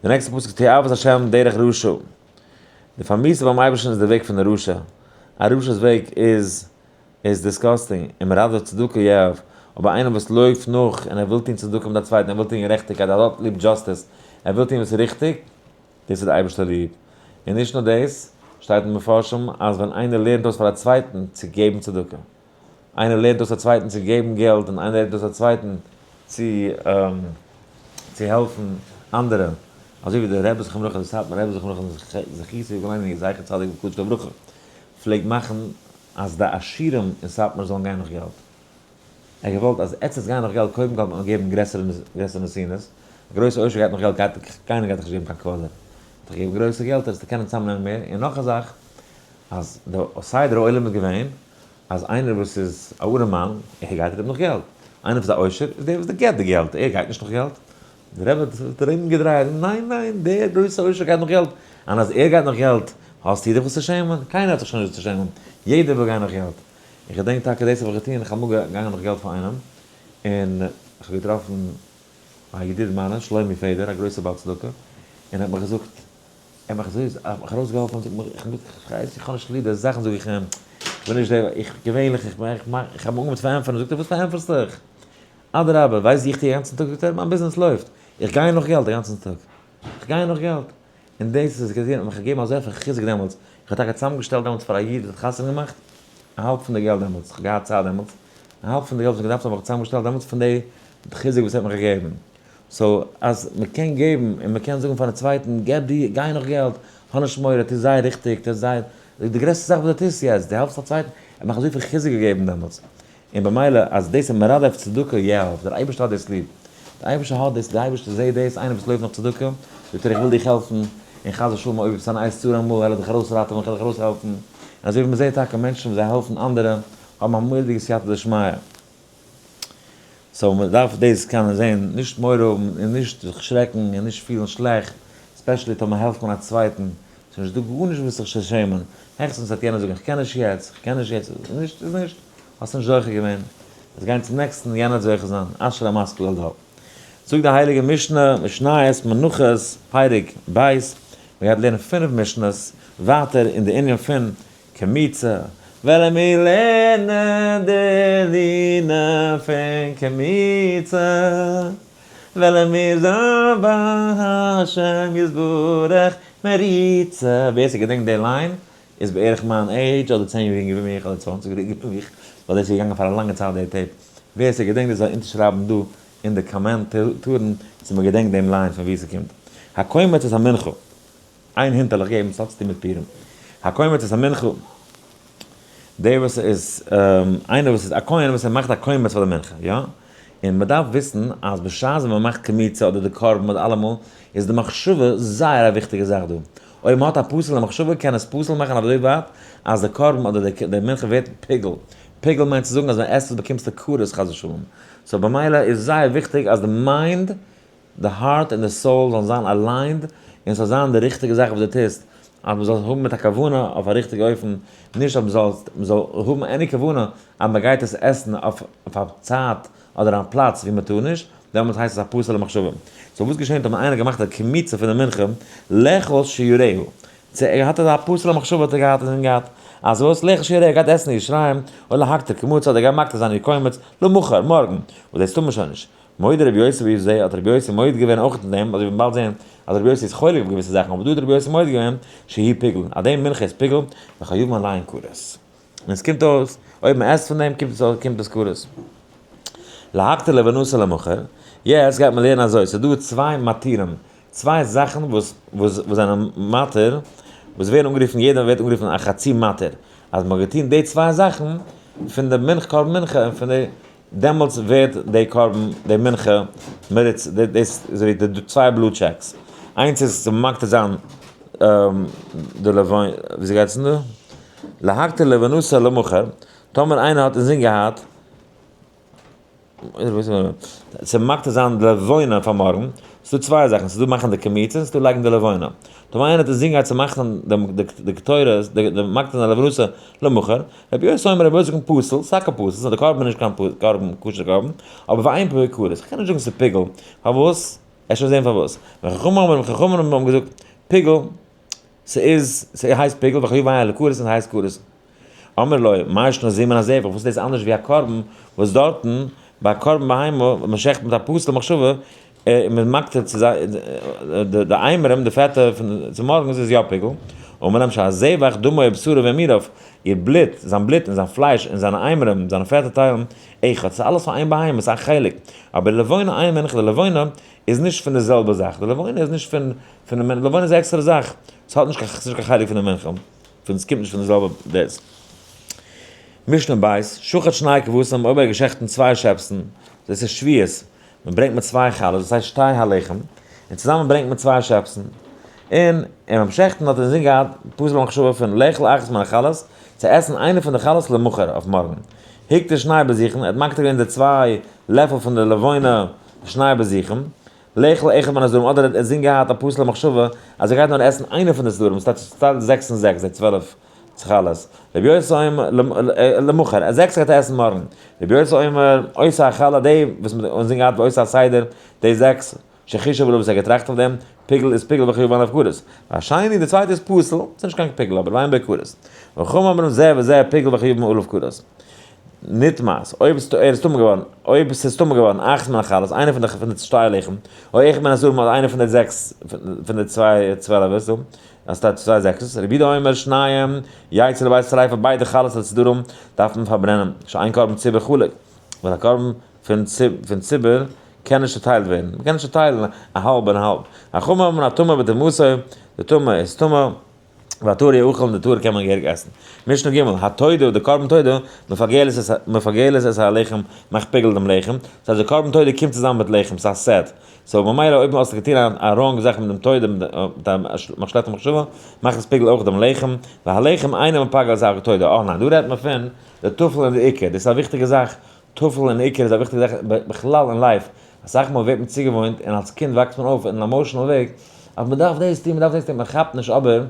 די נעקסטע פסוק איז תועבת השם דרך רשע. די פארמיאוסטע ביים אייבערשטן איז די וועג פון די רשע. א רשע'ס וועג איז איז disgusting, און מרדף צדקה יאהב, אבער איינער וואס לויפט נאך און ער וויל טון צדקה מיט א צווייטן, ער וויל טון גערעכטיגקייט, ער האט ליב justice, ער וויל טון וואס איז ריכטיג, דאס האט די אייבערשטער ליב. און נישט נאר דאס, שטייט אין מפרשים אז ווען איינער לערנט אויס פאר א צווייטן צו געבן צדקה, איינער לערנט אויס א צווייטן צו געבן געלט, און איינער לערנט אויס א צווייטן צו צו העלפן אנדערע, אזוי ווי דער רבי זכרונו לברכה, דער סאטמאר רבי זכרונו לברכה, זכותו יגן עלינו, זכר צדיק וקדוש לברכה, פלעגט מאכן אז די עשירים אין סאטמאר זאלן גיין נאך געלט. ער האט געוואלט אז עטס גיין נאך געלט, קודם כל האט מען געגעבן גרעסערע גרעסערע נתינות, א גרויסע עושר גייט נאך געלט גייט קיינער גייט דיך נישט געבן קיין quarter, האט ער געגעבן גרויסע געלטער זאלסטו קענען צאמנעמען מער, און נאך א זאך אז די סדר העולם איז געווען אז איינער וואס איז א ארעמאן ער גייט ארום נאך געלט, איינער וואס איז א עושר איז דער וואס געבט די געלט ער גייט נישט נאך געלט, דער רבי האט זיך ארום געדרייט ניין ניין דער גרויסע עושר גייט נאך געלט, און אז ער גייט נאך געלט האסטו דיך וואס צו שעמען, קיינער האט זיך שוין נישט וואס צו שעמען, יעדער וויל גיין נאך געלט. איך געדענק טאקע דאס האב איך געטון, איך האב אמאל געגאנגען נאך געלט פאר איינעם, און איך האב געטראפן א ידיד מיינער, שלומי פעדער, א גרויסער בעל צדקה, און ער האט מיך געזאגט, ער האט מיך אזוי, ער האט מיך ארויסגעהאלפן, און זאגט מיר, איך ווייס איך האב נישט ליב די זאכן, זאג איך אים, איך בין נישט דער, איך געווענליך, איך מאך, איך האב אנגעהויבן צו פארענטפערן, זאגט ער, וואס פארענטפערסט דיך? אדרבה, ווייסט ווי איך טו א גאנצן טאג? זאגט ער, מיין ביזנעס לויפט, איך גיי נאך געלט א גאנצן טאג, איך גיי נאך געלט. און דאס איז געווען, האט מיך געגעבן אזויפיל חיזוק דעמאלטס, איך האב טאקע צוזאמגעשטעלט דעמאלטס פאר א איד וואס האט חתונה געמאכט, א האלב פון די געלט דעמאלטס, איך האב געהאט צייט דעמאלטס, א האלב פון די געלט וואס איך האב געדארפט האב איך צוזאמגעשטעלט דעמאלטס פון די חיזוק וואס ער האט מיך געגעבן. so אז מען קען געבן און מען קען זאגן פארן צווייטן, געב דו, גיי נאך געלט, האב נישט מורא, טו זייער ריכטיג, טו זייער, די גרעסטע זאך וואס דו טוסט יעצט, דו העלפסט א צווייטן, ער האט מיך אזויפיל חיזוק געגעבן דעמאלטס. און במילא אז דאס איז מרדף צדקה יאהב, דער אייבערשטער האט דאס ליב, דער אייבערשטער האט דאס, דער אייבערשטער זעט דאס, איינער וואס לויפט נאך צדקה, זאגט ער איך וויל דיך העלפן, און חס ושלום אויב עפעס אן עת צרה אמאל וועל איך דיך ארויסראטעווען, איך וועל דיך ארויסהעלפן, און אזוי ווי מען זעט טאקע מענטשן וואס זיי העלפן אנדערע האבן א מורא'דיגע סייעתא דשמיא. so מען דארף דאס קענען זען, נישט מורא האבן און נישט זיך שרעקן און נישט פילן שלעכט, especially טאמער העלפט מען א צווייטן, ס'איז נישט דא גארנישט וואס זיך צו שעמען, העכסטנס וועט יענער זאגן איך קען נישט יעצט, איך קען נישט יעצט, איז נישט איז נישט, האסט נישט זוכה געווען, וועסט גיין צום נעקסטן, יענער וועט זוכה זיין, אשרי המשכיל אל דל. זאגט די הייליגע משנה, משניות, מנחות, פרק ב', מען גייט לערנען פינף משניות ווייטער אין די ענין פון קמיצה, וועלן מיר לערנען די דינים פון קמיצה. וועלן מיר זיין ביי השם יתברך מריצה. ווער ס'געדענקט די line איז בערך מיין עידזש אדער 10 יאר יונגער ווי מיך אדער 20 יאר יונגער ווי מיך, ווייל דאס איז געגאנגען פאר א לאנגע צייט די tape. ווער ס'געדענקט דאס זאל אונטערשרייבן דא אין די קאמענטארן צו מ'געדענקט דעם line פון וואו ס'קומט. הקומץ את המנחה. איין hint וועל איך געבן, ס'האט צוטון מיט פורים. הקומץ את המנחה. דער וואס איז איינער וואס איז א כהן וואס ער מאכט א קומץ פאר די מנחה, יא? און מ'דארף וויסן אז בשעת ווען מ'מאכט קמיצה אדער די קרבן אדער אלעמאל, איז די מחשבה זייער א וויכטיגע זאך דא. אויב מ'האט א פסול'ע מחשבה קען עס פסול מאכן אזוי ווייט אז די קרבן אדער די מנחה ווערט פיגול. פיגול מיינט צו זאגן אז ווען עסט עס באקומסטו כרת חס ושלום. so במילא איז זייער וויכטיג אז די mind, די heart און די soul זאלן זיין aligned און ס'זאל זיין די ריכטיגע זאך וואס דו טוסט, אז מ'זאל האבן מיט א כוונה אויף א ריכטיגע אופן, נישט אז מ'זאל האבן any כוונה אז מ'גייט עס עסן אויף א צייט אדער א פלאץ ווי מ'טאר נישט, דעמאלטס הייסט עס א פסול'ע מחשבה. so וואס געשענט אויב איינער האט געמאכט א קמיצה פון די מנחה, לאכול שיריה, צו ער האט אזא פסול'ע מחשבה האט ער געהאט און געהאט, אז וואס לאכול שיריה ער גייט עסן איר שיריים, או להקטיר קמצה אדער גייט מקטיר זיין איר קומץ, למחר, מארגן, וואס דאס טאר מען שוין נישט. מודה רבי יוסי בזה, האט רבי יוסי מודה געווען אויך אין דעם, אזוי ווי מיר באלד זעהן אז רבי יוסי איז חולק אויף געוויסע זאכן, אבער דא האט רבי יוסי מודה געווען שהיא פיגול, אז די מנחה איז פיגול, וחייבין עליהן כרת. און עס קומט אויס, אויב מען עסט פון דעם קומט עס אויס קומט עס כרת. להקטיר לבונתה למחר, יעצט גייט מען לערנען אזוי, ס'איז דא צוויי מתירים, צוויי זאכן וואס וואס זענען מתיר, וואס ווערן אנגערופן, יעדער ווערט אנגערופן א חצי מתיר, אז מען האט געטון די צוויי זאכן, פון די מנחה קרבן מנחה און פון די דעמאלטס ווערט די קרבן, די מנחה, מריץ, דאס איז ווי די צוויי blue checks, איינס איז צו מקטיר זיין די לבונה, וויאזוי גייט עס דא? להקטיר לבונתה למחר, טאמער איינער האט אינזין געהאט צו מקטיר זיין די לבונה פאר מארגן, ס'דא צוויי זאכן, ס'דא מאכן די קמיצה און ס'דא לייגן די לבונה. טאמער איינער האט אינזין געהאט צו מאכן די קטורת, די מקטיר זיין לבונתה למחר, רבי יוסי אומר רבי יוסי זאגט פסול, ס'איז טאקע פסול, ס'איז די קרבן איז נישט קיין קרבן, כשר קרבן, אבער ואין בו כרת, איך קען נישט זאגן ס'איז פיגול, פארוואס? עס שוין זען פארוואס. וחכמים אומרים, חכמים האבן געזאגט, פיגול, ס'איז, ס'הייסט פיגול, וחייבין עליו כרת און ס'הייסט כרת. אמר לו, מאי שנא זימון הזבח, וואס איז דאס אנדערש ווי א קרבן, וואס דארטן, ביי א קרבן בהמה, ווען מ'שעכט מיט א פסול מחשבה, און מ'איז מקטיר צו זיי, די אימורים, די פעטע פון צומארגנס איז יא פיגול. אמר להם שהזבח דמו ובשרו ואימוריו, איר בלוט, זיין בלוט און זיין פלייש און זיינע אימורים, זיינע פעטע טיילן, אחד, ס'איז אלעס פון איין בהמה, ס'איז א חלק. אבער לבונה אין מנחה, די לבונה איז נישט פון די זעלבע זאך, די לבונה איז נישט פון פון די מנחה, לבונה איז א עקסטערע זאך, ס'האט נישט קיין, ס'איז נישט קיין חלק פון די מנחה, פון ס'קומט נישט פון די זעלבע דאס. משנה בית, שחט שני כבשים, אויב ער האט געשעכטן צוויי שעפסן, דאס איז שבועות, מען ברענגט מיט צוויי חלות, דאס הייסט שתי הלחם, און צוזאמען ברענגט מען צוויי שעפסן, און און ביים שעכטן האט ער אינזין געהאט פסול במחשבה פון לאכול אחת מן החלות, צו עסן איינע פון די חלות למחר, אויף מארגן. הקטיר שני בזיכין, ער האט מקטיר געווען די צוויי לעפל פון די לבונה שני בזיכין, לאכול אחד מן הסדרים, אדער ער האט אינזין געהאט א פסול במחשבה אז ער גייט נאר עסן איינע פון די סדרים, ס'טייטש זעקס און זעקס, די 12 חלות. רבי יוסי אומר למחר, א זעקס גייט ער עסן מארגן. רבי יוסי אומר, עושה החלה, די וואס מ'האט אינזין געהאט ועושה הסדר, די זעקס, שחישב עליו וואס ער האט געטראכט אויף דעם, פיגול איז פיגול וחייבין עליו כרת. והשני, די צווייטע איז פסול, ס'איז נישט קיין פיגול אבער ואין בו כרת. וחכמים אומרים זה וזה פיגול וחייבין עליו כרת. נטמאת, אויב ער איז טמא געווארן, אויב ס'איז טמא געווארן אחת מן החלות, איינע פון די שתי לחם, או אחד מן הסדרים אדער איינע פון די זעקס, פון די צוויי צוועלעווערס, אז ס'טייטש צוויי זעקסעס, רבי יהודה אומר שניהם יצאו לבית השריפה ביידע חלות אדער סדרים דארף מען פארברענען, שאין קרבן ציבור חלוק, ווייל א קרבן פון ציבור קען נישט צוטיילט ווערן, מ'קען נישט צוטיילן א האלב און א האלב, חכמים אומרים הטמא בטומאתו, די טמא איז טמא, והטהור יאכל און די טהור קען מען געהעריג עסן. משנה ג', התודה, די קרבן תודה, מפגלת את הלחם, מאכט פיגול דעם לחם, דאס הייסט די קרבן תודה קומט צוזאמען מיט לחם, ס'איז א set, so ממילא אויב האסטו געטון א wrong זאך מיט דעם תודה, מיט א שלעכטע מחשבה, מאכט עס פיגול אויך דעם לחם, והלחם אינו מפגל את התודה. אה ניין, דא רעדט מען פון די טפל און די עיקר, דאס איז א וויכטיגע זאך, טפל און עיקר איז א וויכטיגע זאך בכלל אין life, אסאך מאל ווערט מען צוגעוואוינט און אלס קינד וואקסט מען אויף אין אן emotional וועג אז מען דארף דאס טון, מען דארף דאס טון, מען כאפט נישט אבער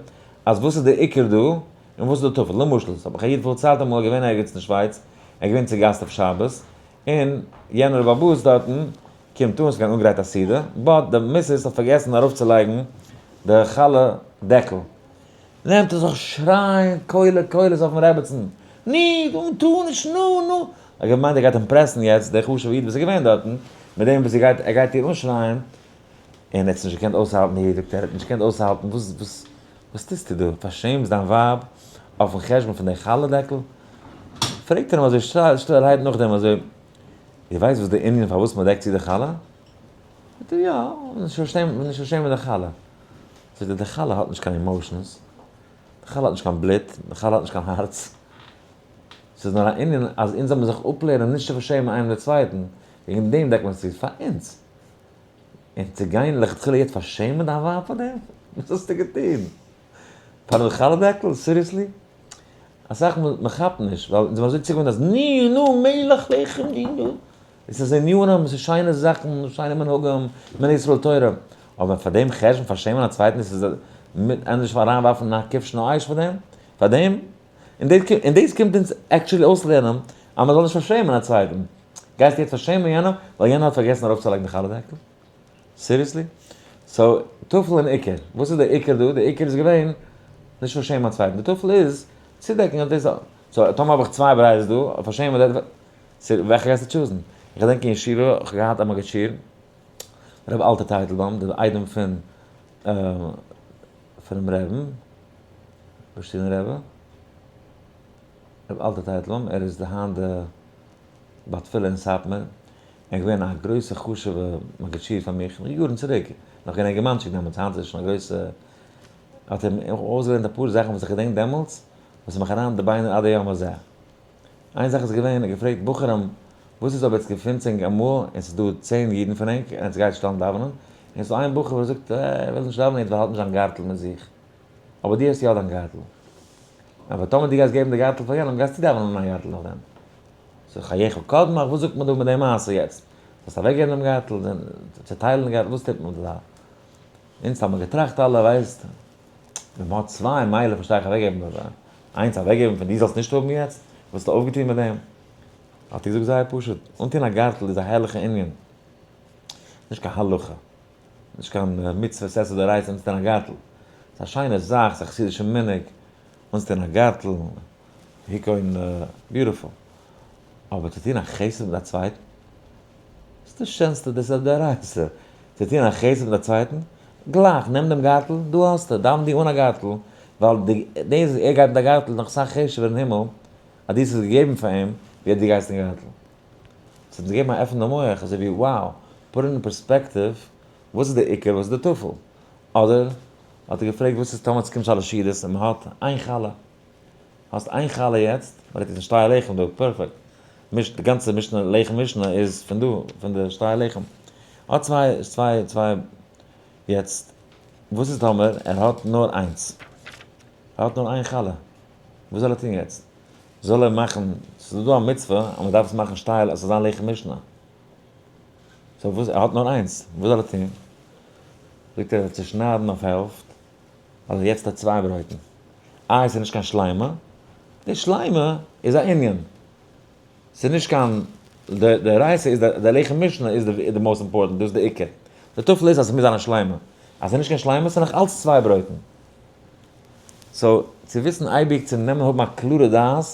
אז וואס איז די עיקר דא און וואס איז די טפל. למשל, ס'האט מיך א איד פארציילט אמאל ער איז געווען ערגעץ אין שווייץ, ער איז געווען צוגאסט אויף שבת, און יענער בעל הבית דארטן קומט אן, ס'איז געווען אנגעגרייט א סעודה, but די missus האט פארגעסן ארויפצולייגן די חלה דעקל, נעמט ער זיך שרייען קולי קולות אויפן רעבעצן, ני, מ'טאר נישט, נו, נו! ער האט געמיינט ער גייט impress ן יעצט דער חשוב'ער איד וואס איז געווען דארטן, מיט דעם וואס ער גייט ער גייט איר אנשרייען, און ער האט עס נישט געקענט אויסהאלטן, די דאקטער האט נישט געקענט אויסהאלטן, וואס וואס וואס טוסטו דא? פארשעמסט דיין ווייב אויפן חשבון פון די חלה דעקל? פרעגט ער אים אזוי שטילערהייט נאכדעם אזוי, דו ווייסט וואס די ענין פארוואס מען דעקט צו די חלה? זאגט ער, יא, נישט פארשעמען נישט פארשעמען די חלה. זאגט ער, די חלה האט נישט קיין emotions, די חלה האט נישט קיין בלוט, די חלה האט נישט קיין הארץ, ס'איז נאר א ענין אז אונז זאל מען זיך אפלערנען נישט צו פארשעמען איינעם די צווייטן, וועגן דעם דעקט מען עס צו, פאר אונז. און צו גיין לכתחילה יעצט פארשעמען דיין ווייב פאר דעם? וואס האסטו געטון? פארן חלה דעקל? Seriously? אסאך מאל מען כאפט נישט, ווייל אונז זענען אזוי צוגעוואוינט אז נו נו מלך לחם נו נו. עס איז ענינים, עס איז שיינע זאכן, שיינע מנהגים, מנהג ישראל תורה. אבער פאר דעם חשבון פארשעמען א צווייטן, עס איז ענדערש אריינווארפן אין א כבשן האש פאר דעם, פאר דעם. און דאס קומט אונז actually אויסלערנען אז מען זאל נישט פארשעמען א צווייטן. גייסטו יעצט פארשעמען יענעם ווייל יענער האט פארגעסן ארויפצולייגן די חלה דעקל? Seriously? So, טפל און עיקר. וואס איז די עיקר דא? די עיקר איז געווען נישט פארשעמען א צווייטן. די טפל איז צודעקן אז דאס. So, טאמער האב איך צוויי ברירות דא, פארשעמען די. וועלכע גייסטו choose ן? איך געדענק אין ישיבה, איך האב געהאט א מגיד שיעור, רבי אלטער טייטלבוים, די איידעם פון פונעם רעבן, בורשטינער רבי, רבי אלטער טייטלבוים, ער איז היינט די בעל תפילה אין סאטמאר, ער איז געווען א גרויסע חשובע מגיד שיעור פאר מיך, יארן צוריק, נאך געווען א אינגערמאנטשיק דעמאלטס, היינט איז ער שוין א גרויסע, האט ער מיך אויסגעלערנט אפאר זאכן וואס איך געדענק דעמאלטס, וואס איז מיך אריין אין די ביינער עד היום הזה. איין זאך איז געווען, ער האט געפרעגט בחורים, וואס איז אויב עטס געפינטס ענק אמאל און ס'איז דא 10 אידן פון ענק און עטס גייט שטעלן דאווענען, און ס'איז דא איין בחור וואס זאגט ער וויל נישט דאווענען יעצט ווייל ער האט נישט זיין גארטל מיט זיך, אבער דו האסט יא דיין גארטל. אבער טאמער דו גייסט געבן די גארטל פאר יענעם גייסטו דאווענען אן א גארטל נאכדעם. So חייך קודמיך, וואס זאגט מען דא מיט די מעשה יעצט? זאלסט אוועקגעבן דעם גארטל, צעטיילן די גארטל, וואס טוט מען דא? אונז האבן מיר געטראכט אלע, ווייסט, ווען מ'האט צוויי, מילא פארשטיי איך אוועקגעבן, אבער איינס אוועקגעבן פון דו זאלסט נישט האבן יעצט, וואס האסטו אויפגעטון מיט דעם? האט ער געזאגט זייער פשוט, אנטון א גארטל איז א הערליכע ענין, נישט קיין הלכה, נישט קיין מצוות עשה דאורייתא אנצוטון א גארטל, ס'איז א שיינע זאך, ס'איז א חסידישע מנהג, אנצוטון א גארטל, היכון beautiful, אבער צו טון א חסד מיט א צווייטן? דאס איז די שענסטע, דאס איז א דאורייתא, צו טון א חסד מיט א צווייטן? גלייך, נעם דעם גארטל, דא האסטו, דאוון דו אן א גארטל, ווייל דאס וואס ער גייט מיט א גארטל איז נאך אסאך חשוב'ער אין הימל, אז דו האסט עס געגעבן פאר אים, ווי אז דו גייסט אין גארטל. עס האט מיר געגעבן א עפן די מח, אזוי ווי wow, put in perspective, וואס איז די עיקר, וואס איז די טפל? אדער האט ער געפרעגט וואס איז טאמער עס קומט שלש סעודות און מען האט איין חלה, האסט איין חלה יעצט, מען רעדט יעצט פון שתי הלחם דא, perfect, די גאנצע משנה לחם משנה איז פון דא, פון די שתי הלחם, האט צוויי צוויי צוויי, יעצט וואס איז טאמער ער האט נאר איינס, ער האט נאר איין חלה, וואס זאל ער טון יעצט? זאל ער מאכן, ס'איז דא א מצוה אז מען דארף עס מאכן שטייל אז ס'זאל זיין לחם משנה, so וואס, ער האט נאר איינס, וואס זאל ער טון? זאגט ער, ער זאל צושניידן אויף העלפט, אז יעצט האט צוויי ברויטן. איי, ס'איז נישט קיין שלימה? די שלימה איז א ענין. ס'איז נישט קיין, די רייסע איז, די לחם משנה איז די most important, דאס איז די עיקר. די טפל איז אז ס'מוז זיין א שלימה. אז ס'איז נישט קיין שלימה, ס'איז נאך אלץ צוויי ברויטן. So, צו וויסן אייביג צו נעמען האבן א קלארע דעת,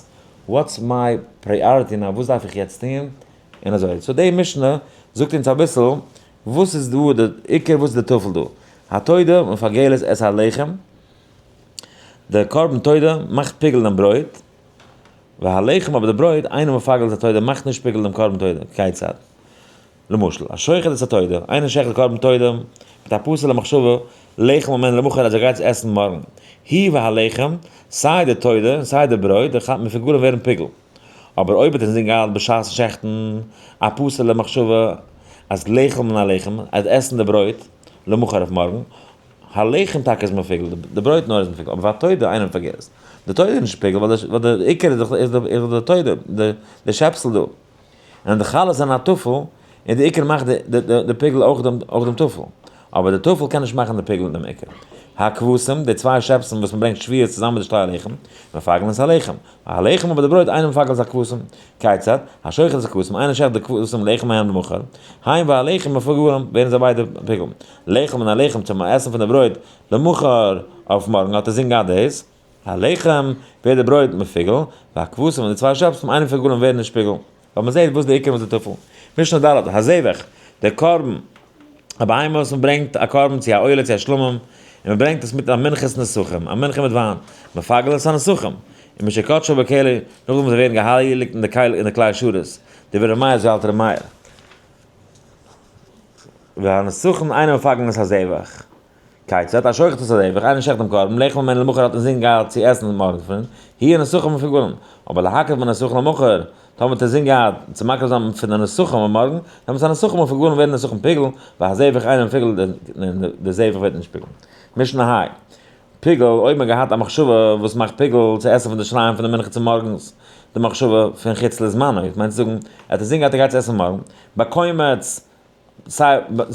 what's my priority now, וואס דארף איך יעצט טון, און אזוי. So די משנה זאגט אונז אביסל וואס איז דא די עיקר, וואס איז די טפל דא. התודה מפגלת את הלחם, די קרבן תודה מאכט פיגל דעם ברויט, והלחם אבער די ברויט, אינו מפגל את התודה מאכט נישט פיגל דעם קרבן תודה, כיצד? למשל, השוחט את התודה, איינער שעכט די קרבן תודה, מיט א פסול'ע מחשבה, לאכול ממנו למחר אז ער גייט עס עסן מארגן. הוא והלחם, סיי די תודה און סיי די ברויט, די מפוגלים ווערן פיגל. אבער אויב האט ער אינזין געהאט בשעת'ן שעכטן א פסול'ע מחשבה אז לאכול מן הלחם, אז עסן די ברויט, למחר אויף מארגן, הלחם טאקע איז מפוגל, די ברויט נאר איז מפוגל, אבער והתודה אינו מפגלת. די תודה איז נישט פיגל, ווייל די עיקר איז דאך איז די תודה, די שעפסל דא. און די חלות זענען א טפל, און די עיקר מאכט די פיגל אויך דעם טפל. אבער די טפל קען נישט מאכן די פיגל דעם עיקר. הכבשים, די צוויי שעפסן וואס מען ברענגט שבועות צוזאמען מיט די שתי הלחם, מפגלין את הלחם. הלחם אבער די ברויט אינו מפגל את הכבשים. כיצד? השוחט את הכבשים, איינער שעכט די כבשים לאכול מהם למחר. הן והלחם מפוגלים, ווערן זיי ביידע פיגל. לאכול מן הלחם צום עסן פון די ברויט למחר אויף מארגן האט ער זינגען געהאט דאס. הלחם, ווערט די ברויט מפוגל, והכבשים און די צוויי שעפסן אינו מפוגלים ווערן נישט פיגל. ווייל מ'זעט וואס די עיקר און וואס די טפל. משנה ד', הזבח, דער קרבן, א בהמה וואס מ'ברענגט א קרבן צו א עולה צו א שלמים, און מ'ברענגט עס מיט א מנחת נסכים, א מנחה מיט וויין, מפגל את הנסכים, און משקדשו בכלי, נאכדעם וואס זיי ווערן געהייליגט אין די כלי אין די כלי שרת, דברי ר' מאיר אזוי האלט ר' מאיר. והנסכים אינם מפגלין את הזבח. כיצד, א שוחט את הזבח, איינער שעכט דעם קרבן, לאכול ממנו למחר האט אינזין געהאט צו עסן מארגן פון, יהו הנסכים מפוגלין, אבער להקריב מן הנסכים למחר, טאמער האט ער אינזין געהאט צו מקריב זיין פון די נסכים אויף מארגן, דעמאלטס הנסכים מפוגלין ווערן נסכים פיגול, והזבח אינו מפוגל, די זבח ווערט נישט פיגול. משנה ה'. פיגול, אויב מען האט געהאט א מחשבה וואס מאכט פיגול צו עסן פון די שיריים פון די מנחה צומארגנס, די מחשבה פון חוץ לזמנו, איך מיין צו זאגן, ער האט אינזין געהאט ער גייט צו עסן מארגן, בקומץ, סיי, ער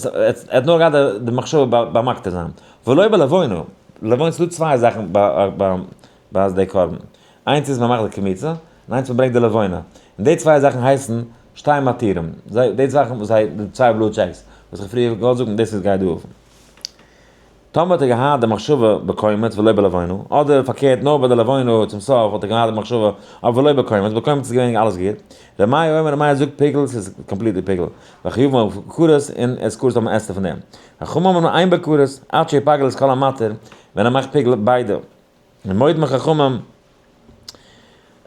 האט נאר געהאט די מחשבה ביים מקטיר זיין. ולא בלבונה, לבונה ס'דא צוויי זאכן ביי די קרבן, איינס איז מען מאכט די קמיצה, און איינס מען ברענגט די לבונה, און די צוויי זאכן הייסן שתי מתירים, די זאכן וואס זיי, די צוויי blue checks וואס איך פריער געוואלט זאגן, דאס איז גייט דא אויף. טאמער האט ער געהאט די מחשבה בקומץ ולא בלבונה, אדער פארקערט נאר ביי די לבונה צום סוף האט ער געהאט די מחשבה אבער ולא בקומץ, בקומץ איז געווען אלעס גוט, ר' מאיר אומר ר' מאיר זאגט פיגול ס'איז completely פיגול, וחייבין בכרת און עס כרת האבן עסטע פון דעם. חכמים אומרים אין בכרת עד שיפגל את כל המתיר ווען ער מאכט פיגול ביידע. און מודים חכמים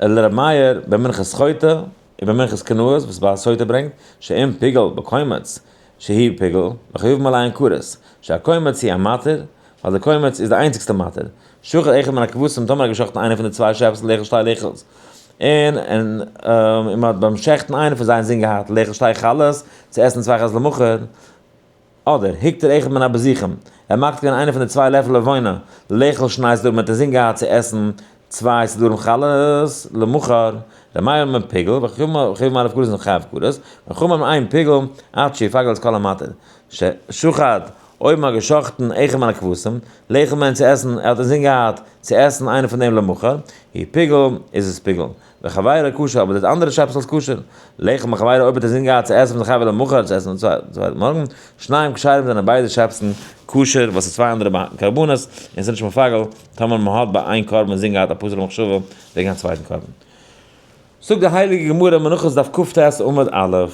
לר' מאיר במנחת חוטא ובמנחת קנאות וואס ביי סוטה ברענגט שאם פיגול בקומץ שהיא פיגול וחייבים עליהן כרת שהקומץ הוא המתיר ווייל די קומץ איז די איינציגסטע מתיר שחט אחד מן הכבשים טאמער האט געשחטן איינער פון די צוויי שעפסן לאכול שתי לחמות און און מען האט ביים שעכטן איינער פון זיי אינזין געהאט לאכול שתי חלות צו עסן צוויי חלות למחר אדער, הקטיר אחד מן הבזיכים, ער מאכט געווען איינע פון די צוויי לעפל לבונה, לאכול שני סדרים האט אינזין געהאט צו עסן צוויי סדרים חלות למחר, ר' מאיר אומר פיגול, וחייבין עליו כרת און חייב כרת, וחכמים אומרים אין פיגול, עד שיפגל את כל המתיר. שחט, אויב מ'האט געשחט'ן אחד מן הכבשים, לאכול מיינט צו עסן, ער האט אינזין געהאט צו עסן איינע פון דעם למחר, הוא פיגול, איז עס פיגול. וחבירו כשר, אבער דאס אנדערע שעפסל איז כשר. לאכול מחבירו אויב האט ער אינזין געהאט צו עסן פון די חבר למחר צו עסן צווייטן מארגן, שניהם כשרים זענען ביידע שעפסן כשר ווייל ס'איז צוויי אנדערע קרבנות און ס'איז נישט מפגל טאמער מ'האט ביי איין קרבן אינזין געהאט א פסול'ע מחשבה וועגן א צווייטן קרבן. זאגט די הייליגע גמרא מנחות דף כט עמוד א',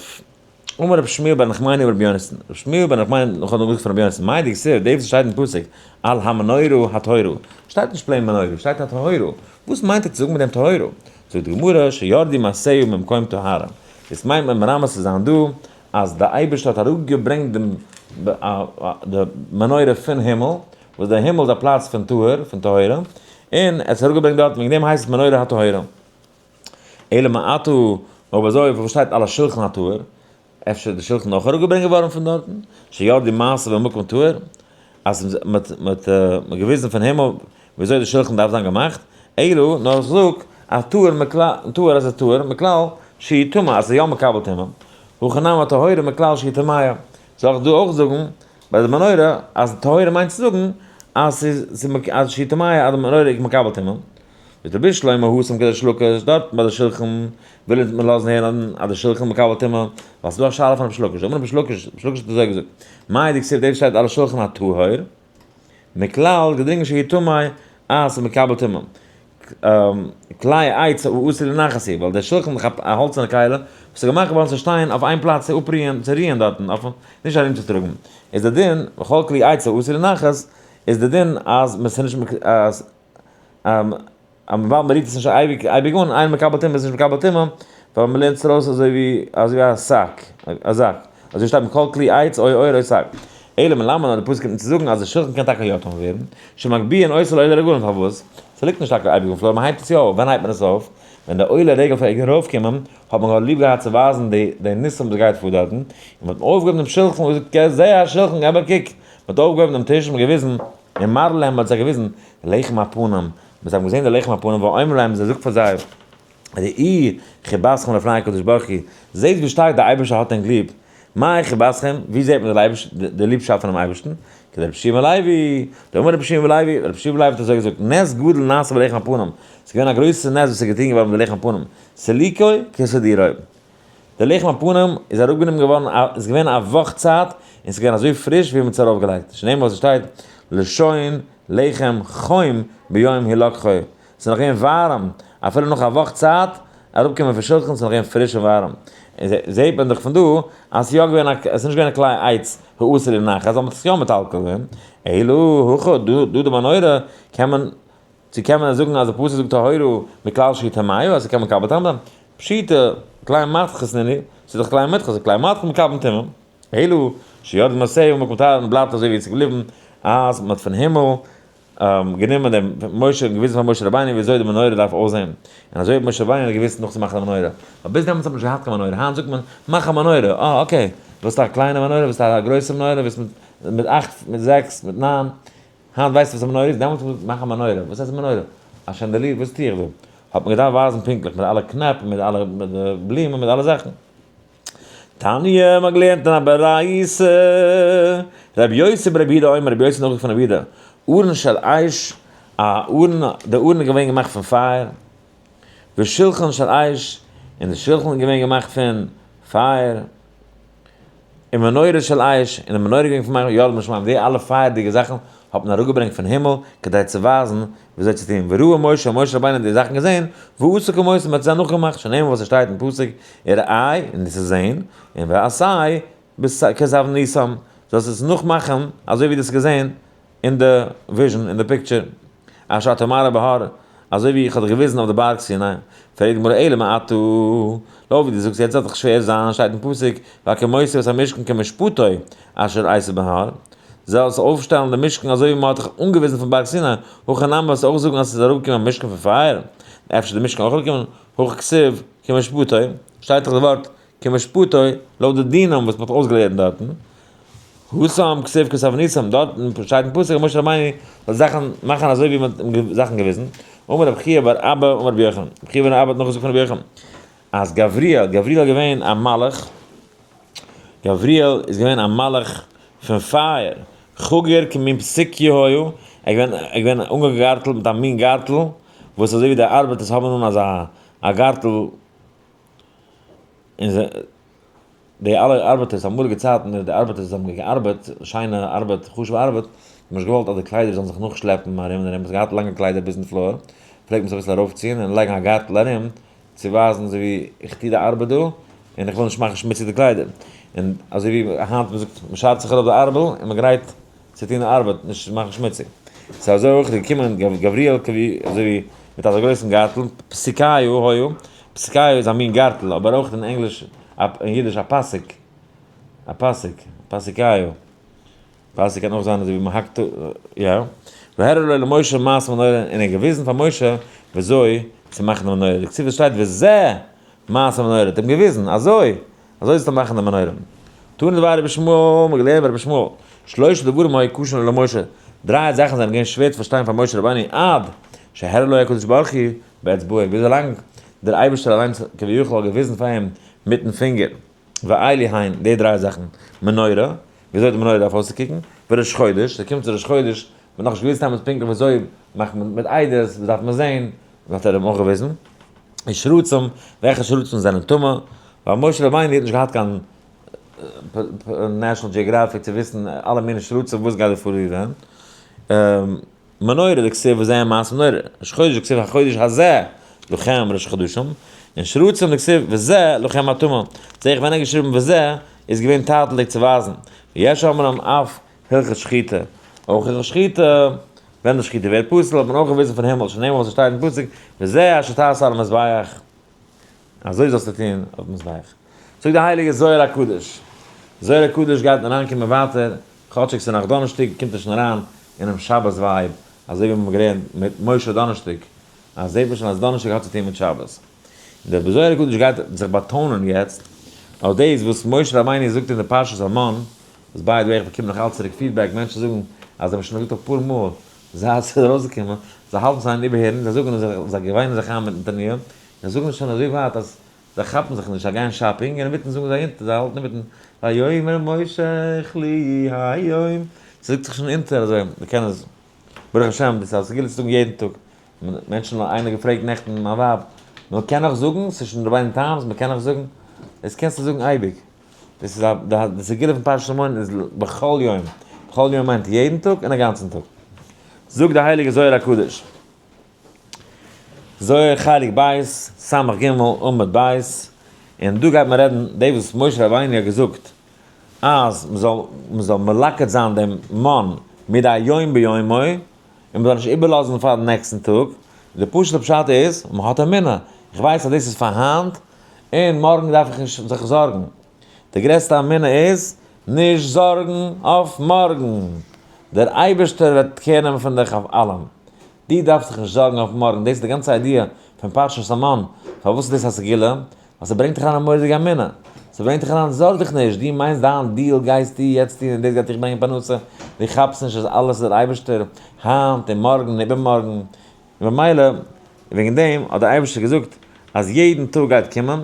אמר רבי שמואל בר נחמני אמר רבי יונתן, רבי שמואל בר נחמני נאך האט נאכגעזאגט פון רבי יונתן, מאי דכתיב, דאס וואס שטייט אין פסוק, על המנורה הטהורה, שטייט נישט plain מנורה, שטייט הטהורה, וואס מיינט ער צו זאגן מיט דעם טהורה? זאגט די גמרא, שירדו מעשיה ממקום טהרה, דאס מיינט מען מרמז צו זיין דא, אז די אייבערשטער האט אראפגעברענגט דעם די מנורה פון הימל, וואס דער הימל איז א פלאץ פון טהור, פון טהרה, און ער האט עס אראפגעברענגט דארט, וועגן דעם הייסט עס מנורה הטהורה. אלא מעתה, אויב אזוי פארוואס שטייט על השולחן הטהור? אפשר איז די שולחן אויך אראפגעברענגט געווארן פון דארטן? שירדו מעשיו במקום טהור, אז מ'האט געוויזן פון הימל וויאזוי די שולחן דארף זיין געמאכט, אלא נאר איך זאג אז טהור מכלל, טהור אז עס איז טהור, מכלל שהיא טמאה אז עס איז יא מקבל טומאה, הכא נמי טהורה מכלל שהיא טמאה, זאל איך דא אויך זאגן ביי די מנורה אז טהורה מיינט צו זאגן אז ס'איז אז שהיא טמאה אז די מנורה איז מקבל טומאה? ודרבי שלמה התם כדריש לקיש, דארט ביי די שלחן וויל מען לאזן הערן אז די שלחן מקבל טומאה, ווייל ס'איז דא א שאלה פון ריש לקיש, אמר ריש לקיש, ריש לקיש האט אזוי געזאגט, מאי דכתיב דאס שטייט על השולחן הטהור, מכלל געדרינגען שהי' טמא אז ס'איז מקבל טומאה, כלי עץ העשוי לנחת הוא, ווייל דער שלחן איז א האלצערנע כלי וואס איז געמאכט געווארן צו שטיין אויף איין פלאץ צו אפרוען, צו רוען דארטן, נישט ארומצוטראגן, איז די דין, וכל כלי עץ העשוי לנחת, איז די דין אז מ'איז נישט אז. אז וויבאלד מ'רירט עס נישט אייביג אייביג אן, אין מקבל טומאה איז נישט מקבל טומאה, ווייל מ'לערנט עס ארויס אזוי ווי אזוי ווי א שק, א זאק, אזוי שטייט מכל כלי עץ או עור או שק. אלא מלמד אז די פסוק קומט אונז צו זאגן אז די שלחן קען טאקע יא טמא ווערן, שמגביהין אותו לעולי רגלים פארוואס? ס'ליגט נישט טאקע אייביג אויפן floor, מ'הייבט עס יא אויף, ווען הייבט מען עס אויף? ווען די עולי רגל פלעגן ארויפקומען האט מען גאר ליב געהאט צו ווייזן די די ניסים וואס גייט פאר דארטן, און מ'האט אויפגעהויבן דעם שלחן און געזאגט זע א שלחן געב א קוק, מ'האט אויפגעהויבן דעם טיש און געוויזן און מראה להם האט זיי געוויזן לחם הפנים, ווען זיי האבן געזען די לחם הפנים, ואומר להם, זיי זאגט פאר זיי, ראו חיבתכם לפני הקדוש ברוך הוא, זעט ווי שטארק דער אייבערשטער האט ענק ליב, מהי חיבתכם, ווי זעט מען די ליבשאפט פונעם אייבערשטן, כדרבי יהושע בן לוי, דאמר רבי יהושע בן לוי, רבי יהושע בן לוי האט אזוי געזאגט, נס גדול נעשה בלחם הפנים, ס'איז געווען א גרויסע נס וואס איז געטון געווארן מיט די לחם הפנים, סילוקו כסידורו. די לחם הפנים איז אראפגענומען געווארן א איז געווען א וואך צייט און ס'איז געווען אזוי פריש ווי מ'האט עס ארויפגעלייגט, שנאמר וואס עס שטייט לשון לחם חום ביום הילקחו, ס'איז נאך געווען ווארעם אפילו נאך א וואך צייט אראפקומען פון שלחן ס'איז נאך געווען פריש און ווארעם. און זעהט מען דאך פון דא אז ס'איז יא געווען א, עס איז נישט געווען א כלי עץ האסור לנחת, ווייל מ'האט עס יא מטלטל געווען. אלא הכא דא דא די מנורה קען מען, צו קען מען זאגן אז די פסוק זאגט טהורה מכלל שהיא טמאה אז ס'קען מקבל טומאה זיין? פשיטא, כלי מתכות נינהו, ס'איז דאך כלי מתכות, כלי מתכות מקבל טומאה. אלא שירד מעשהו ומקום טהרה און בלייבט אזוי ווי עס איז געבליבן אז מ'האט פון הימל גענומען דעם משה און געוויזן פאר משה רבינו ווי אזוי די מנורה דארף אויסזען, און אזוי האט משה רבינו געוואוסט נאכצומאכן די מנורה, ווייל ביז דעמאלטס האט מען נישט געהאט קיין מנורה, היינט זאגט מען מאך א מנורה, אה okay, ווילסט א קליינע מנורה, ווילסט א גרויסע מנורה, ווילסט מיט אכט, מיט זעקס, מיט ניין, היינט ווייסטו וואס א מנורה איז, דעמאלטס האט מען געזאגט מאך א מנורה, וואס הייסט מנורה? א chandelier, וואס טו איך דא? האט מען געדארפט ווייזן פונקטליך מיט אלע קנעפ, מיט אלע מיט די בלומען, מיט אלע זאכן. תניא, מ'האט געלערנט אין א ברייתא, רבי יוסי ברבי יהודה אומר, רבי יוסי נאכגעזאגט פון רבי יהודה, ארון של אש, א ארון, די ארון איז געווען געמאכט פון פייער, ושולחן של אש, און די שולחן איז געווען געמאכט פון פייער, און מנורה של אש, און די מנורה איז געווען פון פייער, ירד משמים, די אלע פייערדיגע זאכן האט מען אראפגעברענגט פון הימל, כדי צו ווייזן וויאזוי צו טון, וראה משה, משה רבינו האט די זאכן געזען, ועשה כמותם, מען האט זיי נאכגעמאכט, שנאמר וואס עס שטייט אין פסוק, וראה, און דאס איז זען, און ועשה, כזבניתם, זאלסט עס נאכמאכן אזוי ווי דו האסט געזען אין די vision, אין די picture, אשר אתה מראה בהר, אזוי ווי איך האב דיך געוויזן אויף די בארג סיני. פרעגט די גמרא אלא מעתה, לויט ווי דו זאגסט יעצט זאל דאך שווער זיין, שטייט אין פסוק, והקמותי את המשכן כמשפטו אשר ראית בהר, זאלסט אויפשטעלן די משכן אזוי ווי מען האט דיך אנגעוויזן פון בארג סיני, הכא נמי וועסטו אויך זאגן אז עס איז אראפגעקומען א משכן פון פייער? אפשר איז די משכן אויך אראפגעקומען, הכא כתיב כמשפטו, שטייט דאך די ווארט כמשפטו לויט די דינים וואס מען האט אויסגעלערנט דארטן, התם כתיב כתבניתם, דארטן שטייט אין פסוק אז משה רבינו זאל זאכן מאכן אזוי ווי מען האט אים זאכן געוויזן, אמר רבי חייא בר אבא אמר רבי יוחנן, רבי חייא בר אבא האט נאכגעזאגט פון רבי יוחנן, אז גבריאל, גבריאל איז געווען א מלאך, גבריאל איז געווען א מלאך פון פייער, חגור כמין פסקיא היה, ער איז געווען אנגעגארטלט מיט א מין גארטל, וואס אזוי ווי די ארבעטערס האבן אן אזא א גארטל, און זיי, די אלע ארבעטערס, אמאליגע צייטן, די ארבעטערס האבן געארבעט, שיינע ארבעט, חשוב'ע ארבעט, האבן נישט געוואלט אז די קליידער זאלן זיך נאכשלעפן ארום און ארום, מ'האט געהאט לאנגע קליידער ביזן floor, פלעגט מען עס אביסל ארויפציען און לייגן א גארטל ארום, צו ווייזן אזוי ווי איך טו די ארבעט דא, און איך וויל נישט מאכן שמוציג די קליידער. און אזוי ווי היינט מ'זאגט, מ'שארט זיך ארויף די ארבל און מ'גרייט צו טון די ארבעט, נישט מאכן שמוציג. ס'איז אזוי אויך געקומען גבריאל כבי אזוי ווי מיט אזא גרויסן גארטל, פסקיו היה, פסקיו איז א מין גארטל, אבער אויך אין ענגליש, אין אידיש א פאסיק, א פאסיק, פסקיו. פאסיק קען אויך זיין אזוי ווי מ'האקט, יא. והראה לו למשה מעשה מנורה, און ער האט געוויזן פאר משה וויאזוי צו מאכן די מנורה. דכתיב עס שטייט וזה מעשה מנורה, האט אים געוויזן, אזוי, אזוי זאלסטו מאכן די מנורה. תנא דבי רבי ישמעאל, מ'האט געלערנט ביי רבי ישמעאל, שלושה דברים היו קשין למשה, דריי זאכן זענען געווען שווער צו פארשטיין פאר משה רבינו עד שהראה לו הקדוש ברוך הוא באצבעו, ביז ווילאנג דער אייבערשטער אליינס כביכול האט געוויזן פאר אים מיטן פינגער. ואלו הן, די דריי זאכן, מנורה, וויאזוי די מנורה דארף אויסצוקוקן, וראש חודש, ס'קומט צו ראש חודש, מ'האט נאכנישט געוואוסט דעמאלטס פונקטליך וויאזוי מאכט מען מיט עדות, וואס דארף מען זען, דאס האט ער אים אויך געוויזן, און שרצים, וועלכע שרצים זענען טמא, ווייל משה רבינו האט נישט געהאט קיין National Geographic צו וויסן אלע מיני שרצים וואס גייט דא פאר ווי ווען. מנורה דכתיב וזה מעשה מנורה, ראש חודש דכתיב החודש הזה לכם ראש חדשים, און שרצים דכתיב וזה לכם הטומאה, זעה איך ווען ער האט געשריבן וזה איז געווען טייטלדיג צו ווייזן, ויש אומרים אף הלכות שחיטה, אויך הלכות שחיטה, ווען די שחיטה ווערט פסול האט מען אויך געוויזן פון הימל, שנאמר וואס עס שטייט אין פסוק וזה אשר תעשה על המזבח. אזוי זאלסטו טון אויפן מזבח. זאגט דער הייליגער זוהר הקדוש, זוהר הקדוש גייט אריינקומען ווייטער, כאטשיג ס'איז נאך דאנערשטאג קומט ער שוין אריין אינעם שבת vibe, אזוי ווי מ'האט געלערנט מיט משה דאנערשטאג, אז זעט מען שוין אז דאנערשטאג האט צו טון מיט שבת. און דער זוהר הקדוש גייט זיך באטאנען יעצט אויף דאס וואס משה רבינו זאגט אין די פרשת המן, וואס by the way איך באקום נאך אלץ צוריק feedback, מענטשן זאגן אז זיי האבן שוין געזאגט אפאר מאל זייט ס'איז ארויסגעקומען, זיי האלטן זיי אין איבערהערן, זיי זאגן אז זיי געוויינען זיך איין מיטן תניא, זיי זאגן שוין אזוי ווייט אז זיי כאפן זיך נישט, זיי גייען shopping און אינמיטן זאגן זיי אונטער, זיי האלטן אינמיטן ויאמר משה לי היום, ס'זאגט זיך שוין אונטער אזוי, זיי קענען עס, ברוך השם דאס איז א סגולה צו זאגן יעדן טאג, מענטשן האט איינער געפרעגט נעכטן מיין ווייב, מען קען נאך זאגן? ס'איז שוין רבינו תם'ס, מען קען נאך זאגן? דאס קענסטו זאגן אייביג, דאס איז א, די סגולה פון פרשת המן איז בכל יום, בכל יום מיינט יעדן טאג און א גאנצן טאג. זאגט די הייליגע זוהר הקדוש. זוהר חלק בית, סמך ג' עמוד בית, און דא גייט מען רעדן דאס וואס משה רבינו האט געזאגט אז מ'זאל מלקט זיין דעם מן מדי יום ביומו, און מ'זאל נישט איבערלאזן פארן נעקסטן טאג. די פשוט'ע פשט איז, מ'האט אמונה, איך ווייס אז דאס איז פאר היינט, און מארגן דארף איך נישט זיך זארגן. די גרעסטע אמונה איז, נישט זארגן אויף מארגן. דער אייבערשטער וועט care נעמען פון דיך אויף אלעם. דו דארפסט זיך נישט זארגן אויף מארגן. דאס איז די גאנצע idea פון פרשת המן. פארוואס איז דאס א סגולה? ווייל ס'ברענגט דיך אריין א מורא'דיגע אמונה. ס'ברענגט דיך אריין, זארג דיך נישט, דו מיינסט דיין deal גייסטו יעצט טון און דאס גייט דיך ברענגען פרנסה. דו כאפסט נישט אז אלעס איז דער אייבערשטער, היינט און מארגן און איבערמארגן. און במילא, וועגן דעם האט דער אייבערשטער געזאגט אז יעדן טאג גייט קומען,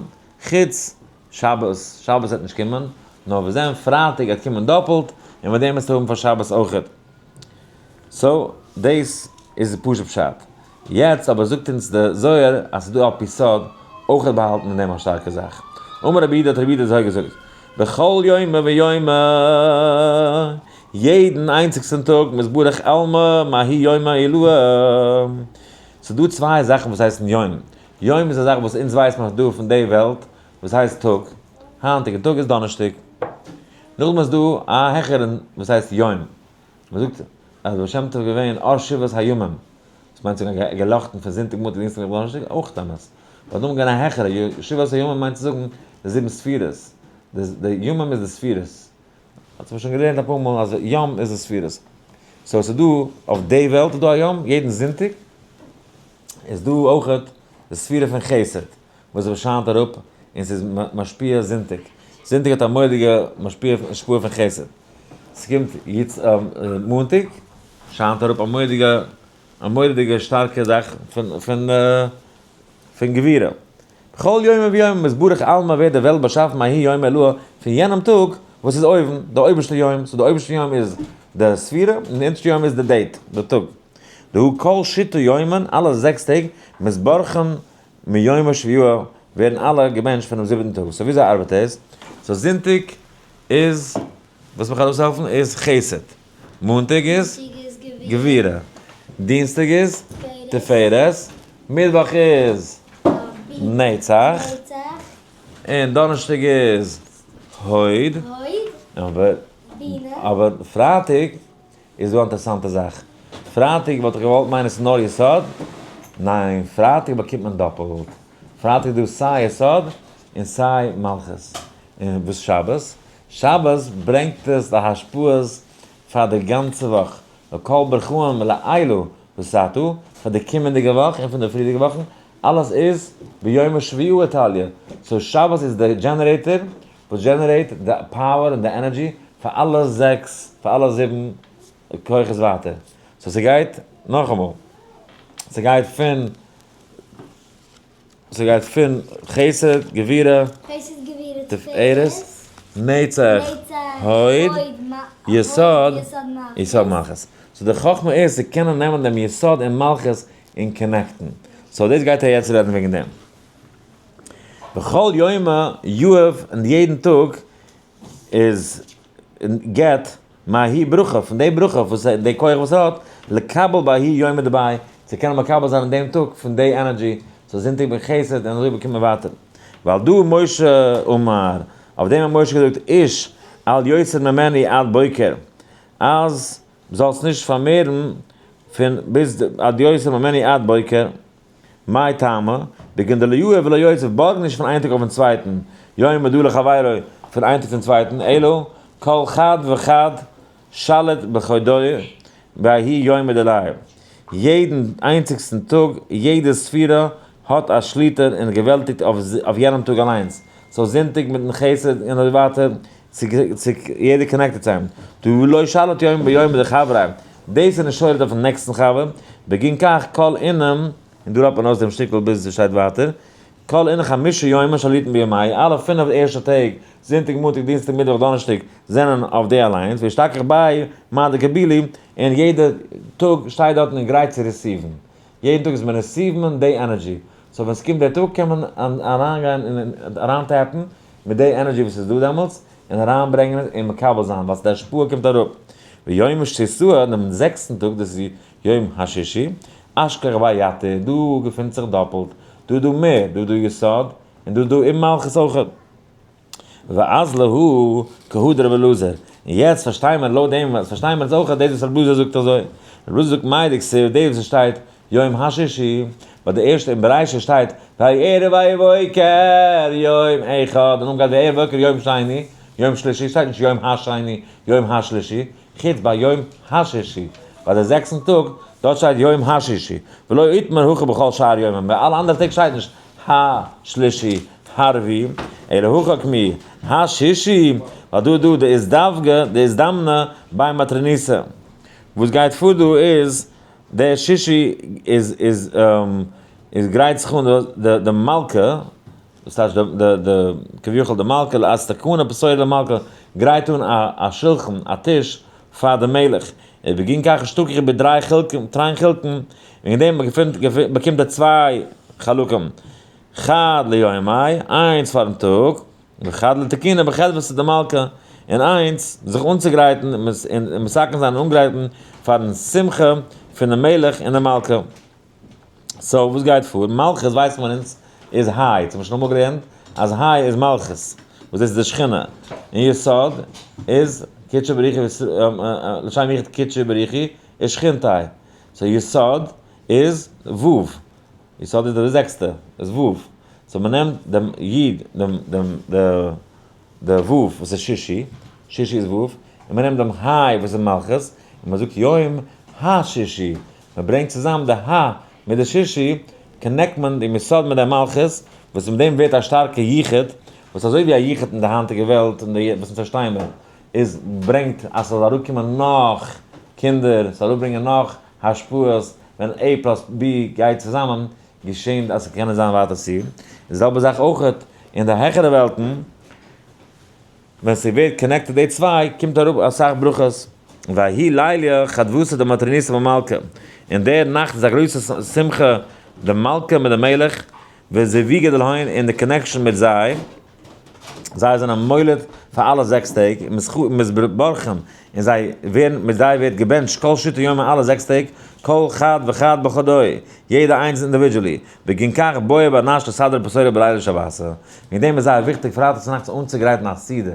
חוץ שבת, שבת וועט נישט קומען, נאר וואס דען פרייטאג גייט קומען דאפלט, און מיט דעם וועסטו האבן פאר שבת אויכעט. so, דאס איז די פשוט פשט. יעצט אבער זאגט אונז די זוהר אז ס'איז דא על פי סוד אויכעט באהאלטן אין דעם א שטארקע זאך. אמר רבי יהודה האט רבי יהודה אזוי געזאגט, בכל יומא ויומא, יעדן איינציגסטן טאג מתברך עלמא מההוא יומא עילאה. ס'איז דא צוויי זאכן וואס הייסן יום. יום איז א זאך וואס אונז ווייסט מען דא פון די וועלט וואס הייסט טאג. היינטיגע טאג איז דאנערשטאג. נאכדעם איז דא א העכערן וואס הייסט יום. מען זאגט אז בעל שם טוב איז געווען אור שבעת הימים. וואס מיינט צו זאגן געלאכטן פון זונטאג מאנטאג דינסטאג מיטוואך דאנערשטאג? אויך אמת. ווייל דא איז געווען א העכערע, שבעת הימים מיינט צו זאגן די זיבן ספירות. די ימים איז די ספירות. האט מען שוין געלערנט אפאר מאל אז יום איז די ספירות. so עס איז דא אויף די וועלט איז דא א יום, יעדן זונטאג איז דא אויכעט די ספירה פון חסד וואס שיינט אראפ און ס'איז משפיע זונטאג. זונטאג האט א מורא'דיגע משפיע השפעה פון חסד. ס'קומט יעצט מאנטאג שיינט אראפ א מורא'דיגע א מורא'דיגע שטארקע זאך פון פון פון גבורה. בכל יומא ויומא מתברך עלמא ווערט די וועלט באשאפן מההוא יומא עילאה פון יענעם טאג וואס איז אויבן, די אויבערשטע יום, so די אויבערשטע יום איז די ספירה און די אונטערשטע יום איז די date, די טאג. דהא כל שיתא יומין, אלע זעקס טעג, מתברכין מיומא שביעאה, ווערן אלע געבענטשט פונעם זיבעטן טאג. so וויאזוי ארבעט עס? so זונטאג איז, וואס מיך ארויסהעלפן, איז חסד. מאנטאג איז גבורה. דינסטאג איז תפארת. מיטוואך איז נצח. און דאנערשטאג איז הוד. אבער פרייטאג איז דא א אינטערעסאנטע זאך. פרייטאג וואלט איך געוואלט מיינען ס'איז נאר יסוד. ניין, פרייטאג באקומט מען דאפלט. פרייטאג איז דא סיי יסוד און סיי מלכות. און וואס שבת? שבת ברענגט עס די השפעות פאר די גאנצע וואך, וכל ברכאן מלעילא וסתו, פאר די קומענדיגע וואך און פון די פריערדיגע וואכן, אלעס איז ביומא שביעאה תליא, so שבת איז די generator וואס generate די power און די energy פאר אלע זעקס, פאר אלע זיבן כוחות ווייטער, so ס'גייט, נאכאמאל, ס'גייט פון. ס'גייט פון חסד, גבורה, תפארת, נצח, הוד, יסוד, יסוד מלכות. so די חכמה איז צו קענען נעמען דעם יסוד און מלכות און connect ן. so דאס גייט ער יעצט רעדן וועגן דעם. בכל יומא יהב און יעדן טאג איז געט מההיא ברכה, פון די ברכה וואס די כח וואס ער האט, לקבל בההוא יומא דבעי, צו קענען מקבל זיין אין דעם טאג פון די energy, so זונטאג בין חסד און אזוי באקומט מען ווייטער. ועל דא משה אמר, אויף דעם האט משה געזאגט איש אל יוסיף ממנו עד בוקר, אז זאלסט נישט פארמערן פון ביז עד יוסיף ממנו עד בוקר, מאי טעמא, בגין דלא יהיב ולא יוסיף, בארג נישט פון איין טאג אויפן צווייטן, יומא דא לחבירו, פון איין טאג צום צווייטן, אלא כל חד וחד שליט בחודוי בההוא יומא דיליה. יעדן איינציגסטן טאג, יעדע ספירה האט א שליטה און געוועלטיגט אויף יענעם טאג אליינס. so זונטאג מיטן חסד און אזוי ווייטער, צו יעדער connected צו אים. דהא לא שליט יומא ביומא דחבריה, דאס איז נישט שולט אויפן נעקסטן חבר, בגין כך כל אינון, און דא לאזט מען אויס דעם שטיקל ביז עס שטייט ווייטער, כל אינון חמשה יומין שליטין ביומייהו, אלע פינף ערשטע טעג, זונטאג מאנטאג דינסטאג מיטוואך דאנערשטאג, זענען אויף די אליינס, ואשתכח ביה מה דקבילי, און יעדע טאג שטייט דארטן און גרייט צו receive ן. יעדן טאג איז מען receive ן די energy. so ווען ס'קומט דער טאג קען מען אריינגיין און אריינ tap ן מיט די energy וואס איז דא דעמאלטס, און אריינברענגען עס און מקבל זיין, ווייל די השפעה קומט אראפ. ויום שישי, דעם זעקסטן טאג, דאס איז יום השישי, אשכח ווייטער, דא געפינט זיך דאפלט, דא איז דא מער, דא איז דא יסוד, און דא איז דא אין מלכות אויך. ואז להו כהא דרבי אלעזר. און יעצט פארשטיי מיר לויט דעם, פארשטיי מיר יעצט אויך דאס וואס רבי אלעזר זאגט אזוי. רבי אלעזר זאגט מאי דכתיב, דאס וואס עס שטייט יום השישי, ביי די ערשטע אין בראשית שטייט ויהי ערב ויהי בוקר יום אחד, און נאכדעם גייט ויהי ערב ובוקר יום שני, יום שלישי, שטייט נישט יום השני, יום השלישי, חוץ ביי יום השישי, ביי די זעקסטן טאג, דארט שטייט יום השישי, ולא איתמר הכא בכל שאר ימים, ביי אלע אנדערע טעג שטייט נישט השלישי, הרביעי, אלא הכא קמי השישי, ווייל דא דא די איזדווגא, די איזדמנא ביי מטרוניתא. וואס גייט פאר דא איז, דער שישי איז איז איז גרייט זיך אן די די מלכה, דאס טייטש די די די כביכול די מלכה לאסתכנא בשורה למלכה, גרייט אן א א שולחן א טיש פאר די מלך, ער בגין כך שטאק איבער דריי חלקים דריי חלקן, וועגן דעם געפינט באקומט ער צוויי חלקים, חד ליומי, איינס פארן טאג, וחד לתקינא בחדוותא דמלכא, און איינס זיך אנצוגרייטן און מתקן זיין און אנגרייטן פארן שמחה פונעם מלך און די מלכה. so וואס גייט פאר? מלכות ווייסט מען אונז איז היי, האט מען שוין אמאל געלערנט אז היי איז מלכות, וואס דאס איז די שכינה, און יסוד איז קודשא בריך הוא לשם יחוד קודשא בריך הוא איז שכינתי', so יסוד איז ו', יסוד איז די זעקסטע, איז ו', so מען נעמט דעם י' דעם דעם די ו' וואס איז שישי, שישי איז ו', און מען נעמט דעם היי וואס איז מלכות, און מען זאגט יום השישי, מען ברענגט צוזאם די ה מיט די שישי, connect מען דעם יסוד מיט די מלכות, וואס מיט דעם ווערט א שטארקע יחוד, וואס אזוי ווי א יחוד אין די היינטיגע וועלט, אין די וואס אונז פארשטייען מיר, איז ברענגט אז ס'זאל אראפקומען נאך קינדער, ס'זאל אראפברענגען נאך השפעות, ווען A plus B גייט צוזאמען, געשענט אז ס'קען נישט זיין ווייטער C. די זעלבע זאך אויך אין די העכערע וועלטן, ווען ס'ווערט connected די צוויי, קומט אראפ אסאך ברכות. ויהי ליליא חדוותא דמטרוניתא ומלכא, אין דער נאכט איז א גרויסע שמחה די מלכה מיט די מלך, וזיווגא דלהון און די connection מיט זיי, זיי זענען מוליד פאר אלע זעקס טעג, ומתברכין, און זיי ווערן, מיט זיי ווערט געבענטשט כל שיתא יומי אלע זעקס טעג, כל חד וחד בחדוי, יעדע איינס individually, בגין כך בעי בר נש לסדר פתורא בלילי שבתא, וועגן דעם איז זייער וויכטיג פרייטאג צונאכטס אנצוגרייטן א סעודה,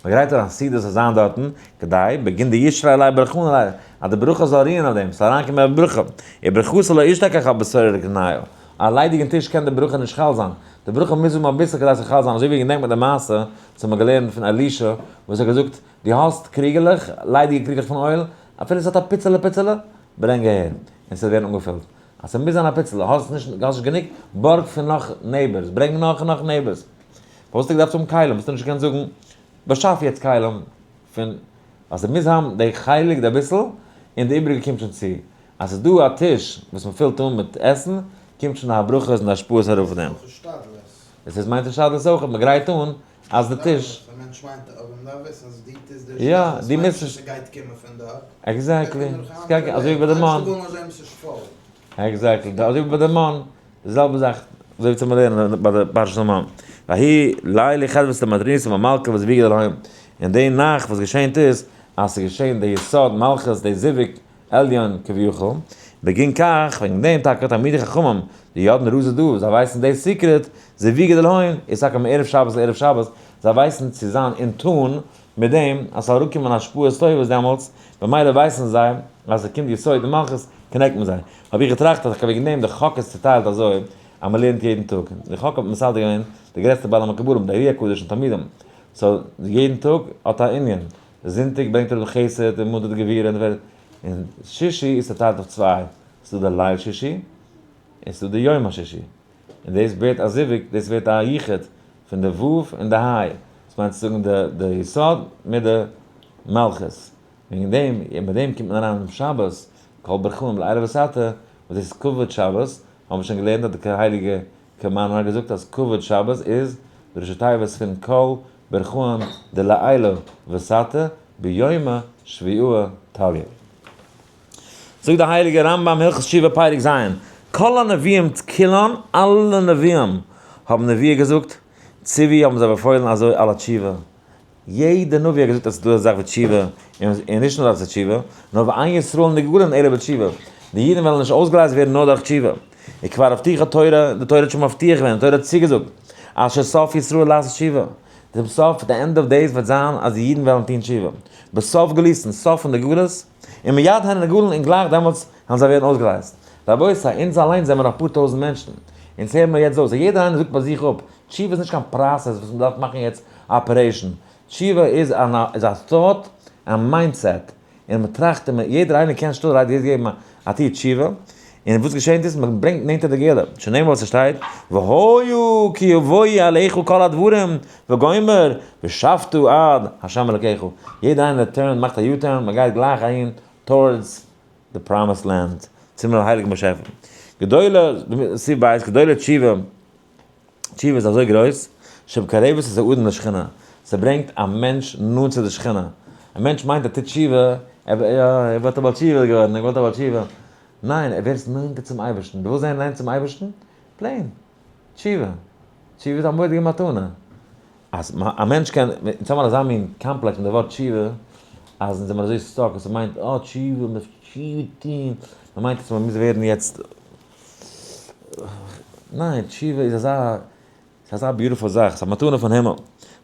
מען גרייט אן א סעודה זאל זיין דארטן, כדי בגין דישרי עליה ברכאן עליה, אז די ברכה זאל רוען אויף דעם, ס'זאל אריינקומען א ברכה, וברכתא לא אשתכח על בשרו לקנאו, א ליידיגן טיש קען די ברכה נישט חל זיין, די ברכה מוז האבן אביסל כדי ס'זאל חל זיין, אזוי ווי געדענקט מען די מעשה וואס האט מען געלערנט פון אלישע וואס האט געזאגט, דו האסט קריגעלעך, ליידיגע קריגלעך פון oil, אפילו ס'האט א פיצעלע פיצעלע, ברענג אהער, און ס'וועט ווערן אנגעפילט. אז ס'מוז זיין א פיצעלע, האסט נישט, האסט נישט גענוג, בארג פון נאך neighbors, ברענג נאך און נאך neighbors. פארוואס האסטו געדארפט האבן כלים? האסטו נישט געקענט זאגן, באשאף יעצט כלים פון, אז ס'מוז האבן די חלק די אביסל, און די איבריגע קומט שוין צו. אז ס'איז דא א טיש וואס מ'פילט אן מיט עסן, קומט שוין די הברכות און די השפעות ארויף אויף דעם.
אויך השתדלות.
עס איז מיינט השתדלות אויך, מ'גרייט אן אז די טיש.
א מענטש מיינט, אבער מ'דארף וויסן אז די טיש דער
יא,
שליחות
דו
מיינט
מוזט
נישט אז
נישט.
ס'גייט קומען פון דארט.
exactly. ס'גייט אזוי ווי ביי די מן. exactly. אזוי ווי ביי די מן. די זעלבע זאך אזוי ווי צו לערנען ביי די פרשת המן. ויהי ליליא חדוותא דמטרוניתא ומלכא וזיווגא דלהון. און די נאכט וואס געשענט איז, אז ס'איז געשען די יסוד מלכות די זיווג עליון כביכול, בגין כך, וועגן דעם טאקע תלמידי חכמים, דידעין רזא דא, זיי ווייסן די secret, זיווגא דלהון, איז טאקע מערב שבת לערב שבת, זיי ווייסן צו זיין אין tune מיט דעם אז ס'זאל אראפקומען השפעות טובות דעמאלטס, במילא ווייסן זיי אז ס'קומט יסוד און מלכות, connect מען זיי. האב איך געטראכט אז וועגן דעם די חק איז צוטיילט אזוי אז מ'לערנט יעדן טאג. די חק האט מסדר געווען די גרעסטע בעלי מקובלים, די ארי הקדוש און תלמידים. so יעדן טאג האט א ענין. זונטאג ברענגט ער אראפ חסד און מאנטאג די גבורה און און שישי איז צוטיילט אויף צוויי, ס'איז דא די ליל שישי און ס'איז דא די יום השישי. און דאס ווערט א זיווג, דאס ווערט א יחוד פון די ו' און די ה', דאס מיינט צו זאגן די די יסוד מיט די מלכות. וועגן דעם, און מיט דעם קומט מען אריין אום שבת, כל ברכאן לעילא ותתא, וואס דאס איז כבוד שבת, האבן מיר שוין געלערנט אז די הייליגע קרמאנער האט געזאגט אז כבוד שבת איז די ראשי תיבות פון כל ברכאן דלעילא ותתא ביומא שביעאה תליא. זאגט דער הייליגער רמב ם הלכות תשובה פרק ז', כל הנביאים כולן, אלע נביאים האבן נביאה געזאגט, ציווי האבן זיי באפוילן אזוי על התשובה, יעדע נביא האט געזאגט אז ס'איז דא אזא זאך ווי תשובה, און נישט נאר אז ס'איז תשובה, נאר ואין ישראל נגאלין אלא בתשובה. די אידן וועלן נישט אויסגעלייזט ווערן נאר דורך תשובה. וכבר הבטיחה תורה, די תורה האט שוין מבטיח געווען, די תורה האט צוגעזאגט, אז שסוף ישראל לעשות תשובה. דעם סוף, די end of days וועט זיין אז די אידן וועלן טון תשובה. בסוף גלותן, סוף פון די גלות, און מיד הן נגאלין און גלייך דעמאלטס וועלן זיי ווערן אויסגעלייזט. רבותי, אונז אליינס זעמיר אפאר טויזנט מענטשן. אונז הערן מיר יעצט אויס, יעדער איינער זאגט ביי זיך אפ, תשובה איז נישט קיין process וואס מען דארף מאכן יעצט א operation. תשובה איז א thought, א mindset. און מען טראכט און יעדער איינער קען שטילערהייט יעצט געבן א טיר תשובה, און וואס געשענט איז מען ברענגט נענטער די גאולה, שנאמר וואס עס שטייט, והיה כי יבואו אליך כל הדברים וגומר ושבת עד ה' אלקיך, יעדער איינער turn מאכט א U-turn, מען גייט גלייך אהין towards the promised land, צום הייליגן באשעפער. גדולה, סי' בית, גדולה תשובה. תשובה איז אזוי גרויס, שמקרבת את האדם לשכינה, ס'ברענגט א מענטש נאנט צו די שכינה. א מענטש מיינט ער טוט תשובה, ער וואלט א בעל תשובה געווארן, ער וואלט א בעל תשובה. ניין, ער ווערט נאנטער צום אייבערשטן. דו ווילסט זיין נאנט צום אייבערשטן? plain, תשובה. תשובה איז א מורא'דיגע מתנה. אז א מענטש קען, אונז האבן אזא מין קאמפלעקס מיט די ווארט תשובה, אז אונז זעמיר אזוי stuck, אז ס'מיינט, אה, תשובה, מ'דארף תשובה טון, מ'מיינט אז מ'מוז ווערן יעצט ניין, תשובה איז אזא, ס'איז אזא beautiful זאך, ס'איז א מתנה פון הימל.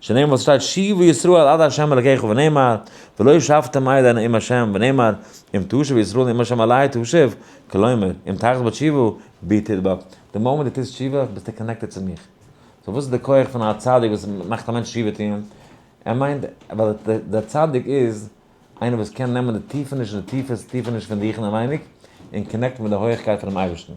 שנאמר וואס שטייט שובה ישראל עד ה' אלקיך ונאמר ולא שבתם עד נאום ה' ונאמר אם תשוב ישראל נאום ה' אלי תשוב, כלומר אם תחזור בתשובה בי תדבק. די מאמענט דו טוסט תשובה ביסטו connected צו מיך. so וואס איז די כח פון א צדיק וואס מאכט א מענטש תשובה טון? ער מיינט ווייל דער צדיק איז איינער וואס קען נעמען די טיפעניש און די טיפעסטע טיפעניש פון דיך אינעווייניג און connect ן מיט די הויעכקייט פונעם אייבערשטן.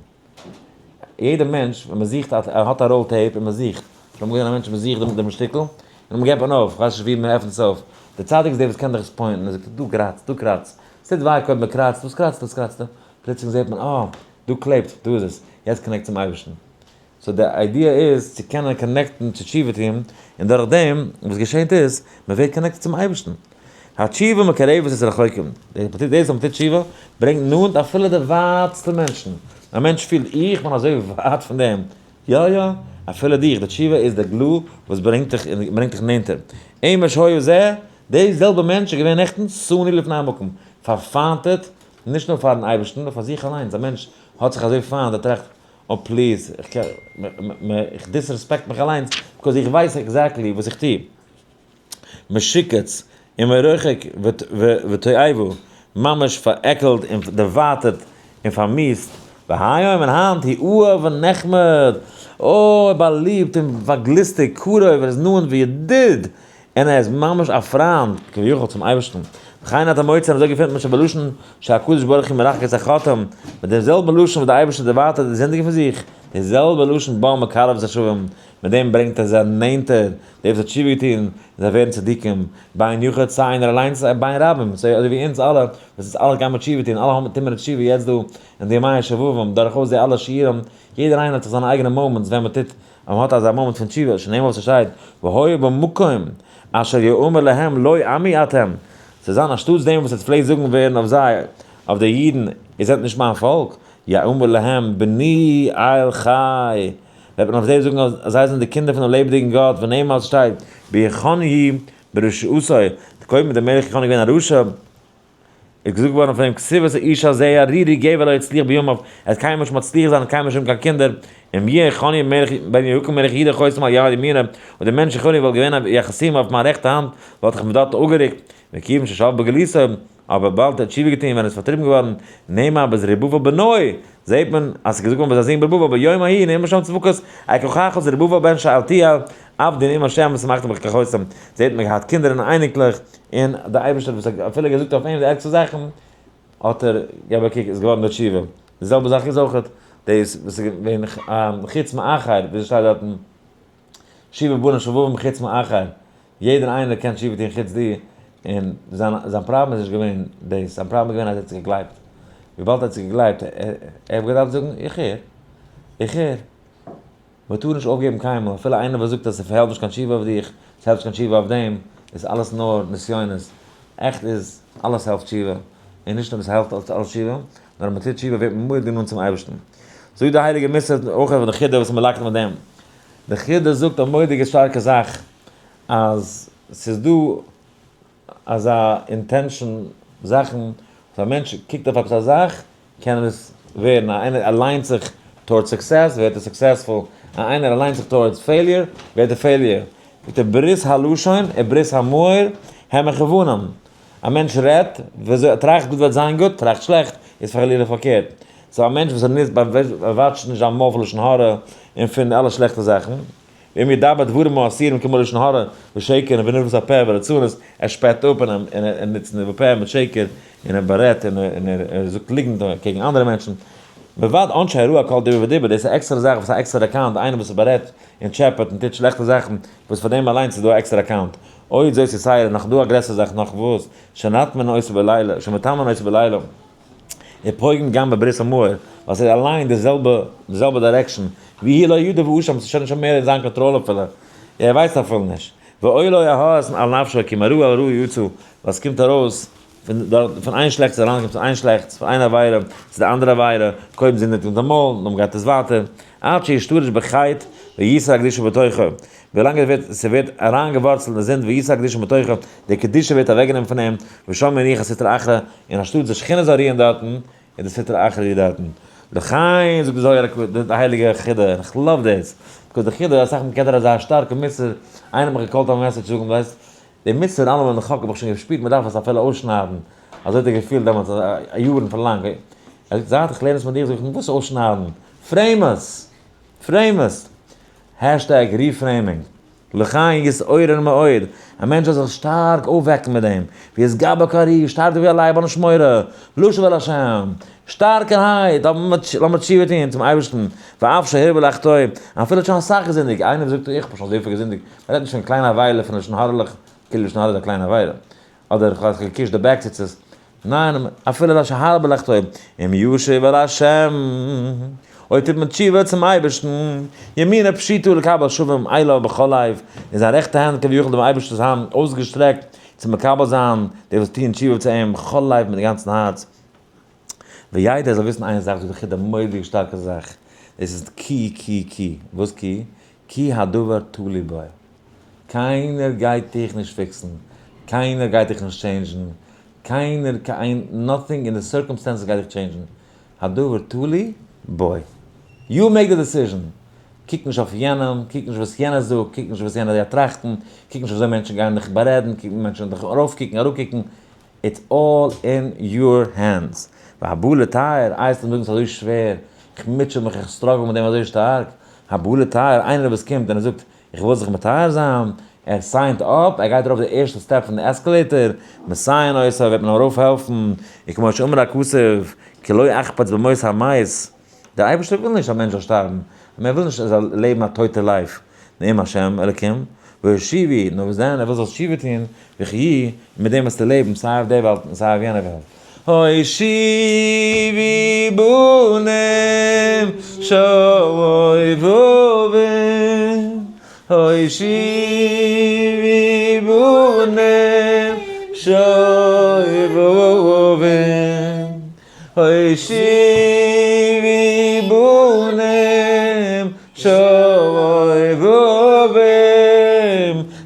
יעדער מענטש ווען מען זוכט ער האט א roll tape און מען זוכט, כ'האב אמאל געזען א מענטש מען זוכט דעם שטיקל און מען געבט מען אויף, כ'ווייס נישט ווי מען עפנט עס אויף, דער צדיק איז דער וואס קען דיך עס point ן, ער זאגט דא קראץ, דא קראץ, ס'טוט וויי קודם מען קראצט, וואס קראצט וואס קראצט, פלוצלינג זעט מען אה, דא קלעבט, דא איז עס, יעצט connect צום אייבערשטן. so די idea איז צו קענען connect ן צו תשובה טון, און דורך דעם וואס געשענט איז, מען ווערט connected צום אייבערשטן. התשובה מקרבת את הרחוקים, דאס אז מען טוט תשובה ברענגט נאנט אפילו די ווייטסטע מענטשן. א מענטש פילט איך בין אזוי ווייט פון דעם, יא יא, אפילו דיך, די תשובה איז די glue וואס ברענגט דיך ברענגט דיך נענטער. אמש היה זה, די זעלבע מענטש איז געווען נעכטן שנוא לפני המקום, פארפיינטעט, נישט נאר פארן אייבערשטן, נאר פאר זיך אליינס, א מענטש האט זיך אזוי פיינט, ער טראכט, oh please, איך disrespect מיך אליינס, because איך ווייס exactly וואס איך טו. משוקץ ומרוחק ותועבה, ממש פארעקלט און דערווייטערט און פארמיאוסט, והיום און היינט הוא אהוב ונחמד, אוי באליבט און פארגליסטיג, קרוב, ער איז נאנט וידיד, און ער איז ממש א פריינד, כביכול, צום אייבערשטן. וכן אתה מוצא, און אזוי געפינט מען שבלשון שהקדוש ברוך הוא מרחק את החוטאים, מיט דעם זעלבן לשון וואס דער אייבערשטער דערווייטערט די זינדיגע פון זיך, די זעלבע לשון בא מקרב את השבים, מיט דעם ברענגט ער זיי נענטער, די וואס האט תשובה געטון, און זיי ווערן צדיקים, בין יחיד סיי איינער אליינס סיי בין רבים, סיי אזוי ווי אונז אלע, וואס אונז אלע גיימער תשובה טון, אלע האבן טוהן מיר תשובה יעצט דא אין די ימי השובבים, דורכאויס די אלע שיעורים, יעדער איינער האט זיך זיינע אייגענע moments ווען מען טוט אז מען האט אזא מאמענט פון תשובה, שנאמר וואס עס שטייט, והיה במקום אשר יאמר להם לא עמי אתם, צו זיין אנשטאטס דעם וואס עס פלעגט זאגן ווערן אויף זיי, אויף די אידן, איר זענט נישט מיין פאלק, יאמר להם בני אל חי, וועט מען אויף זיי זאגן אז זיי זענען די קינדער פונעם לעבעדיגן גאט, ונאמר וואס שטייט, ביכוני' ברשעותו, קודם איז דער מלך יכוני' געווען א רשע, איז געזאגט געווארן פון אים כתיב את האיש הזה ערירי גבר לא יצליח בימיו, ער וועט קיינמאל נישט מצליח זיין און קיינמאל נישט האבן קיין קינדער, אם יהיה יכוני' מלך בן יהויקים מלך יהודה חותם על יד ימינו, אויב דער מענטש יכוני' וואלט געווען א יחסים אויף מיין רעכטע האנט, וואלט איך אים דארט אפגערוקט, וכיוון ששב בגלותו, אבער באלד האט תשובה געטון ווען ער איז פארטריבן געווארן, נאמר בזרובבל בנו, זעט מען אז ס'איז געזאגט געווארן ביי זיין זון זרובבל ביום ההוא נאמר שם צבקות, אקחך זרובבל בן שאלתיאל, עבדי נאם השם ושמחתם בחגותם, זעט מען געהאט קינדער און אייניקלעך, און דער אייבערשטער וואס האט אפילו געזאגט אויף אים די ערגסטע זאכן, האט ער געב א קוק איז געווארן די תשובה. די זעלבע זאך איז אויך דאס וואס איז געווען חוץ מאחר, ווי עס שטייט דארטן שבעה בנים שובבים חוץ מאחר, יעדער איינער קען תשובה טון חוץ דיר, און זיין זיין פראבלעם איז נישט געווען דאס, זיין פראבלעם איז געווען אז ער האט זיך געגלייבט, וויבאלד ער האט זיך געגלייבט, ער האט געדארפט זאגן איך הער, איך הער. מען טאר נישט אויפגעבן קיינמאל, אפילו איינער וואס זאגט אז ס'העלפט נישט קיין תשובה אויף דיך, ס'העלפט נישט קיין תשובה אויף דעם, איז אלעס נאר נסיונות, עכט איז אלעס העלפט תשובה, און נישט נאר עס העלפט אלעס תשובה, נאר אז מען טוט תשובה ווערט מען מורא'דיג נאנט צום אייבערשטן. זאגט די הייליגע מוסר אויך אויף די חידה וואס מען לייגט מיט דעם, די חידה זאגט א מורא'דיגע שטארקע זאך, אז ס'איז דא אזא intention זאכן, וואס א מענטש קוקט אויף עפעס א זאך. קען עס ווערן. א איינער align ט זיך toward success, ווערט ער successful. א איינער align ט זיך towards failure, ווערט ער failure. מיט די ברית הלשון און ברית המאור הם מכוונים. א מענטש רעדט, וויאזוי ער טראכט גוט וועט זיין גוט, טראכט שלעכט, איז חלילה פארקערט. so א מענטש וואס ער נוצט watch ט נישט זיין מויל פון לשון הרע און פון אלע שלעכטע זאכן. ואם ידבר דברים האסורים כמו לשון הרע ושקר ונרמס הפה וליצנות, ער שפעט אפ און ער נוצט ניבול פה מיט שקר און ער בארעדט און ער זאגט ליגנט קעגן אנדערע מענטשן. מלבד עונשי הרעה כל דיבור ודיבור, דאס איז א עקסטערע זאך וואס א עקסטערע account, איינער וואס בארעדט און טשעפעט און טוט שלעכטע זאכן, וואס פאר דעם אליינס איז דא א עקסטערע account. אוי זאת יתירה, נאך דא א גרעסערע זאך נאך וואס, שנטמן אותו בלילה, שמטמאן אותו בלילה, ופוגם גם בברית המאור, ווייל ס'איז אליין די זעלבע, די זעלבע direction, והוא לא ידע ואשם, ס'איז שוין נישט מער אין זיין קאנטראל אפילו, ער ווייסט אפילו נישט. ואוי לו ההאסן על נפשו כי מרעה אל רעה יצא, ווייל ס'קומט ארויס פון דארט, פון איין שלעכטס אריין קומט איין שלעכטס, פון איין עבירה צו די אנדערע עבירה, קודם זינדיגט מיט די מויל, נאכדעם גייט עס ווייטער, עד שישתרש בחטא ויסר הקדושה בתוכו, ווילאנג עס ווערט, ס'ווערט אריינגעווארצלט אין די זינד ויסר הקדושה בתוכו, די קדושה ווערט אוועקגענומען פון אים, ושם יניח הסטרא אחרא, און אנשטאט די שכינה זאל רוען דארטן, איז די סטרא אחרא דארטן. לכן זאגט די זוהר הק', די הייליגע חידא, און איך love דאס, because די חידא, אסאך מאל קען ער אזא שטארקע מוסר, איינער האט מיך גע call ט א message זאגן, ווייסט, די מוסר אלעמען אין חק האב איך שוין געשפירט מען דארף עס אפילו אויסשניידן, אזוי האט ער געפילט דעמאלטס א יארן פון לאנג, ער זאגט זייט איך לערן עס מיט דיר זאג איך אים וואס אויסשניידן? frame עס! frame עס! hashtag reframing. לכן יתעורר מאוד, א מענטש זאל זיך שטארק אויפוועקן מיט דעם, ויתגבר כארי, שטארק ווי א לייב האב נישט מורא, לשוב אל השם, שטארקערהייט, לאמיר תשובה טון צום אייבערשטן, ואף שהרבה לחטוא, אפילו האט שוין אסאך געזינדיגט, איינער זאגט איך האב שוין אזויפיל געזינדיגט, מען רעדט נישט פון קליינע עבירה פון לשון הרע'לעך, כאילו לשון הרע איז א קליינע עבירה, אדער איך האב געקישט די back ציצית, ניין, אפילו שהרבה לחטוא, אם ישוב אל השם, אויב טוט מען תשובה צום אייבערשטן, ימינו פשוטה לקבל שבים אליו בכל לב, איז זיין רעכטע האנט כביכול דעם אייבערשטנ'ס האנט אויסגעשטרעקט צו מקבל זיין די וואס טוען תשובה צו אים בכל לב מיט גאנצן הארץ. וידע זאל וויסן איין זאך, זאגט די חידא א מורא'דיגע שטארקע זאך, דאס איז כי כי כי, וואס כי? כי הדבר תלוי בו. קיינער גייט דיך נישט fix ן, קיינער גייט דיך נישט change ן, קיינער קיין nothing אין די circumstances גייט דיך change ן, הדבר תלוי בו. you make the decision. קוק נישט אויף יענעם, קוק נישט וואס יענער זאגט, קוק נישט וואס יענער גייט טראכטן, קוק נישט וויאזוי מענטשן גייען דיך בארעדן, קוק מענטשן דיך ארויפקוקן אראפקוקן, it's all in your hands. והבא לטהר, איי עס זאגן ס'איז אזוי שווער, איך מוטשע מיך, איך struggle מיט דעם אזוי שטארק, הבא לטהר, איינער וואס קומט און ער זאגט, איך וויל זיך מטהר זיין, ער sign ט אפ, ער גייט ארויף די ערשטע step פון די escalator, מסייעין אותו, וועט מען אים ארויפהעלפן, וכמו שאמר הכתוב, כי לא אחפץ במות המת, דער אייבערשטער וויל נישט א מענטש זאל שטארבן, ער וויל נישט ער זאל לעבן א טויטע life, נאום השם אלקים, והשיבו, נאר וואס דען, ער וויל זאלסט תשובה טון, וחיו, און מיט דעם וועסטו לעבן, סיי אויף דער וועלט און סיי אויף יענער וועלט. הושיבי בנים שובבים, הושיבי בנים שובבים, הושיבי בנים שובבים,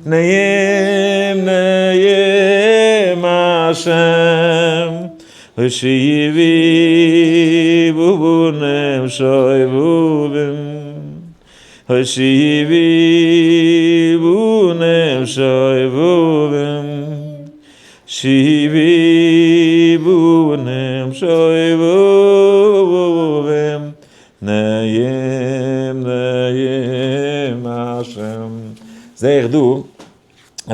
נעים נעים השם, הושיבי בנים שובבים, הושיבי בנים שובבים, שיבי בנים שובבים, נעים נעים השם. זעה איך דא, ער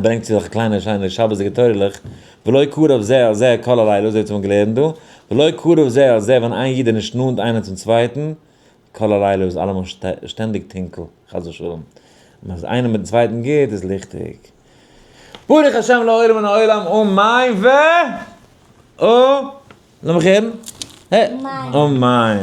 ברענגט צו זיך קליינע שיינע שבת'דיגע תורה'לעך, ולא קרב זה אל זה כל הלילה, אזוי האט מען געלערנט דא, ולא קרב זה אל זה ווען איין איד איז נישט נאנט איינער צום צווייטן, כל הלילה איז אלעמאל שטענדיג טונקל, חס ושלום. און אז איינער מיטן צווייטן גוט איז ליכטיג. ברוך השם לעולם מן העולם אמן ו. א. לאמיך הערן. אמן.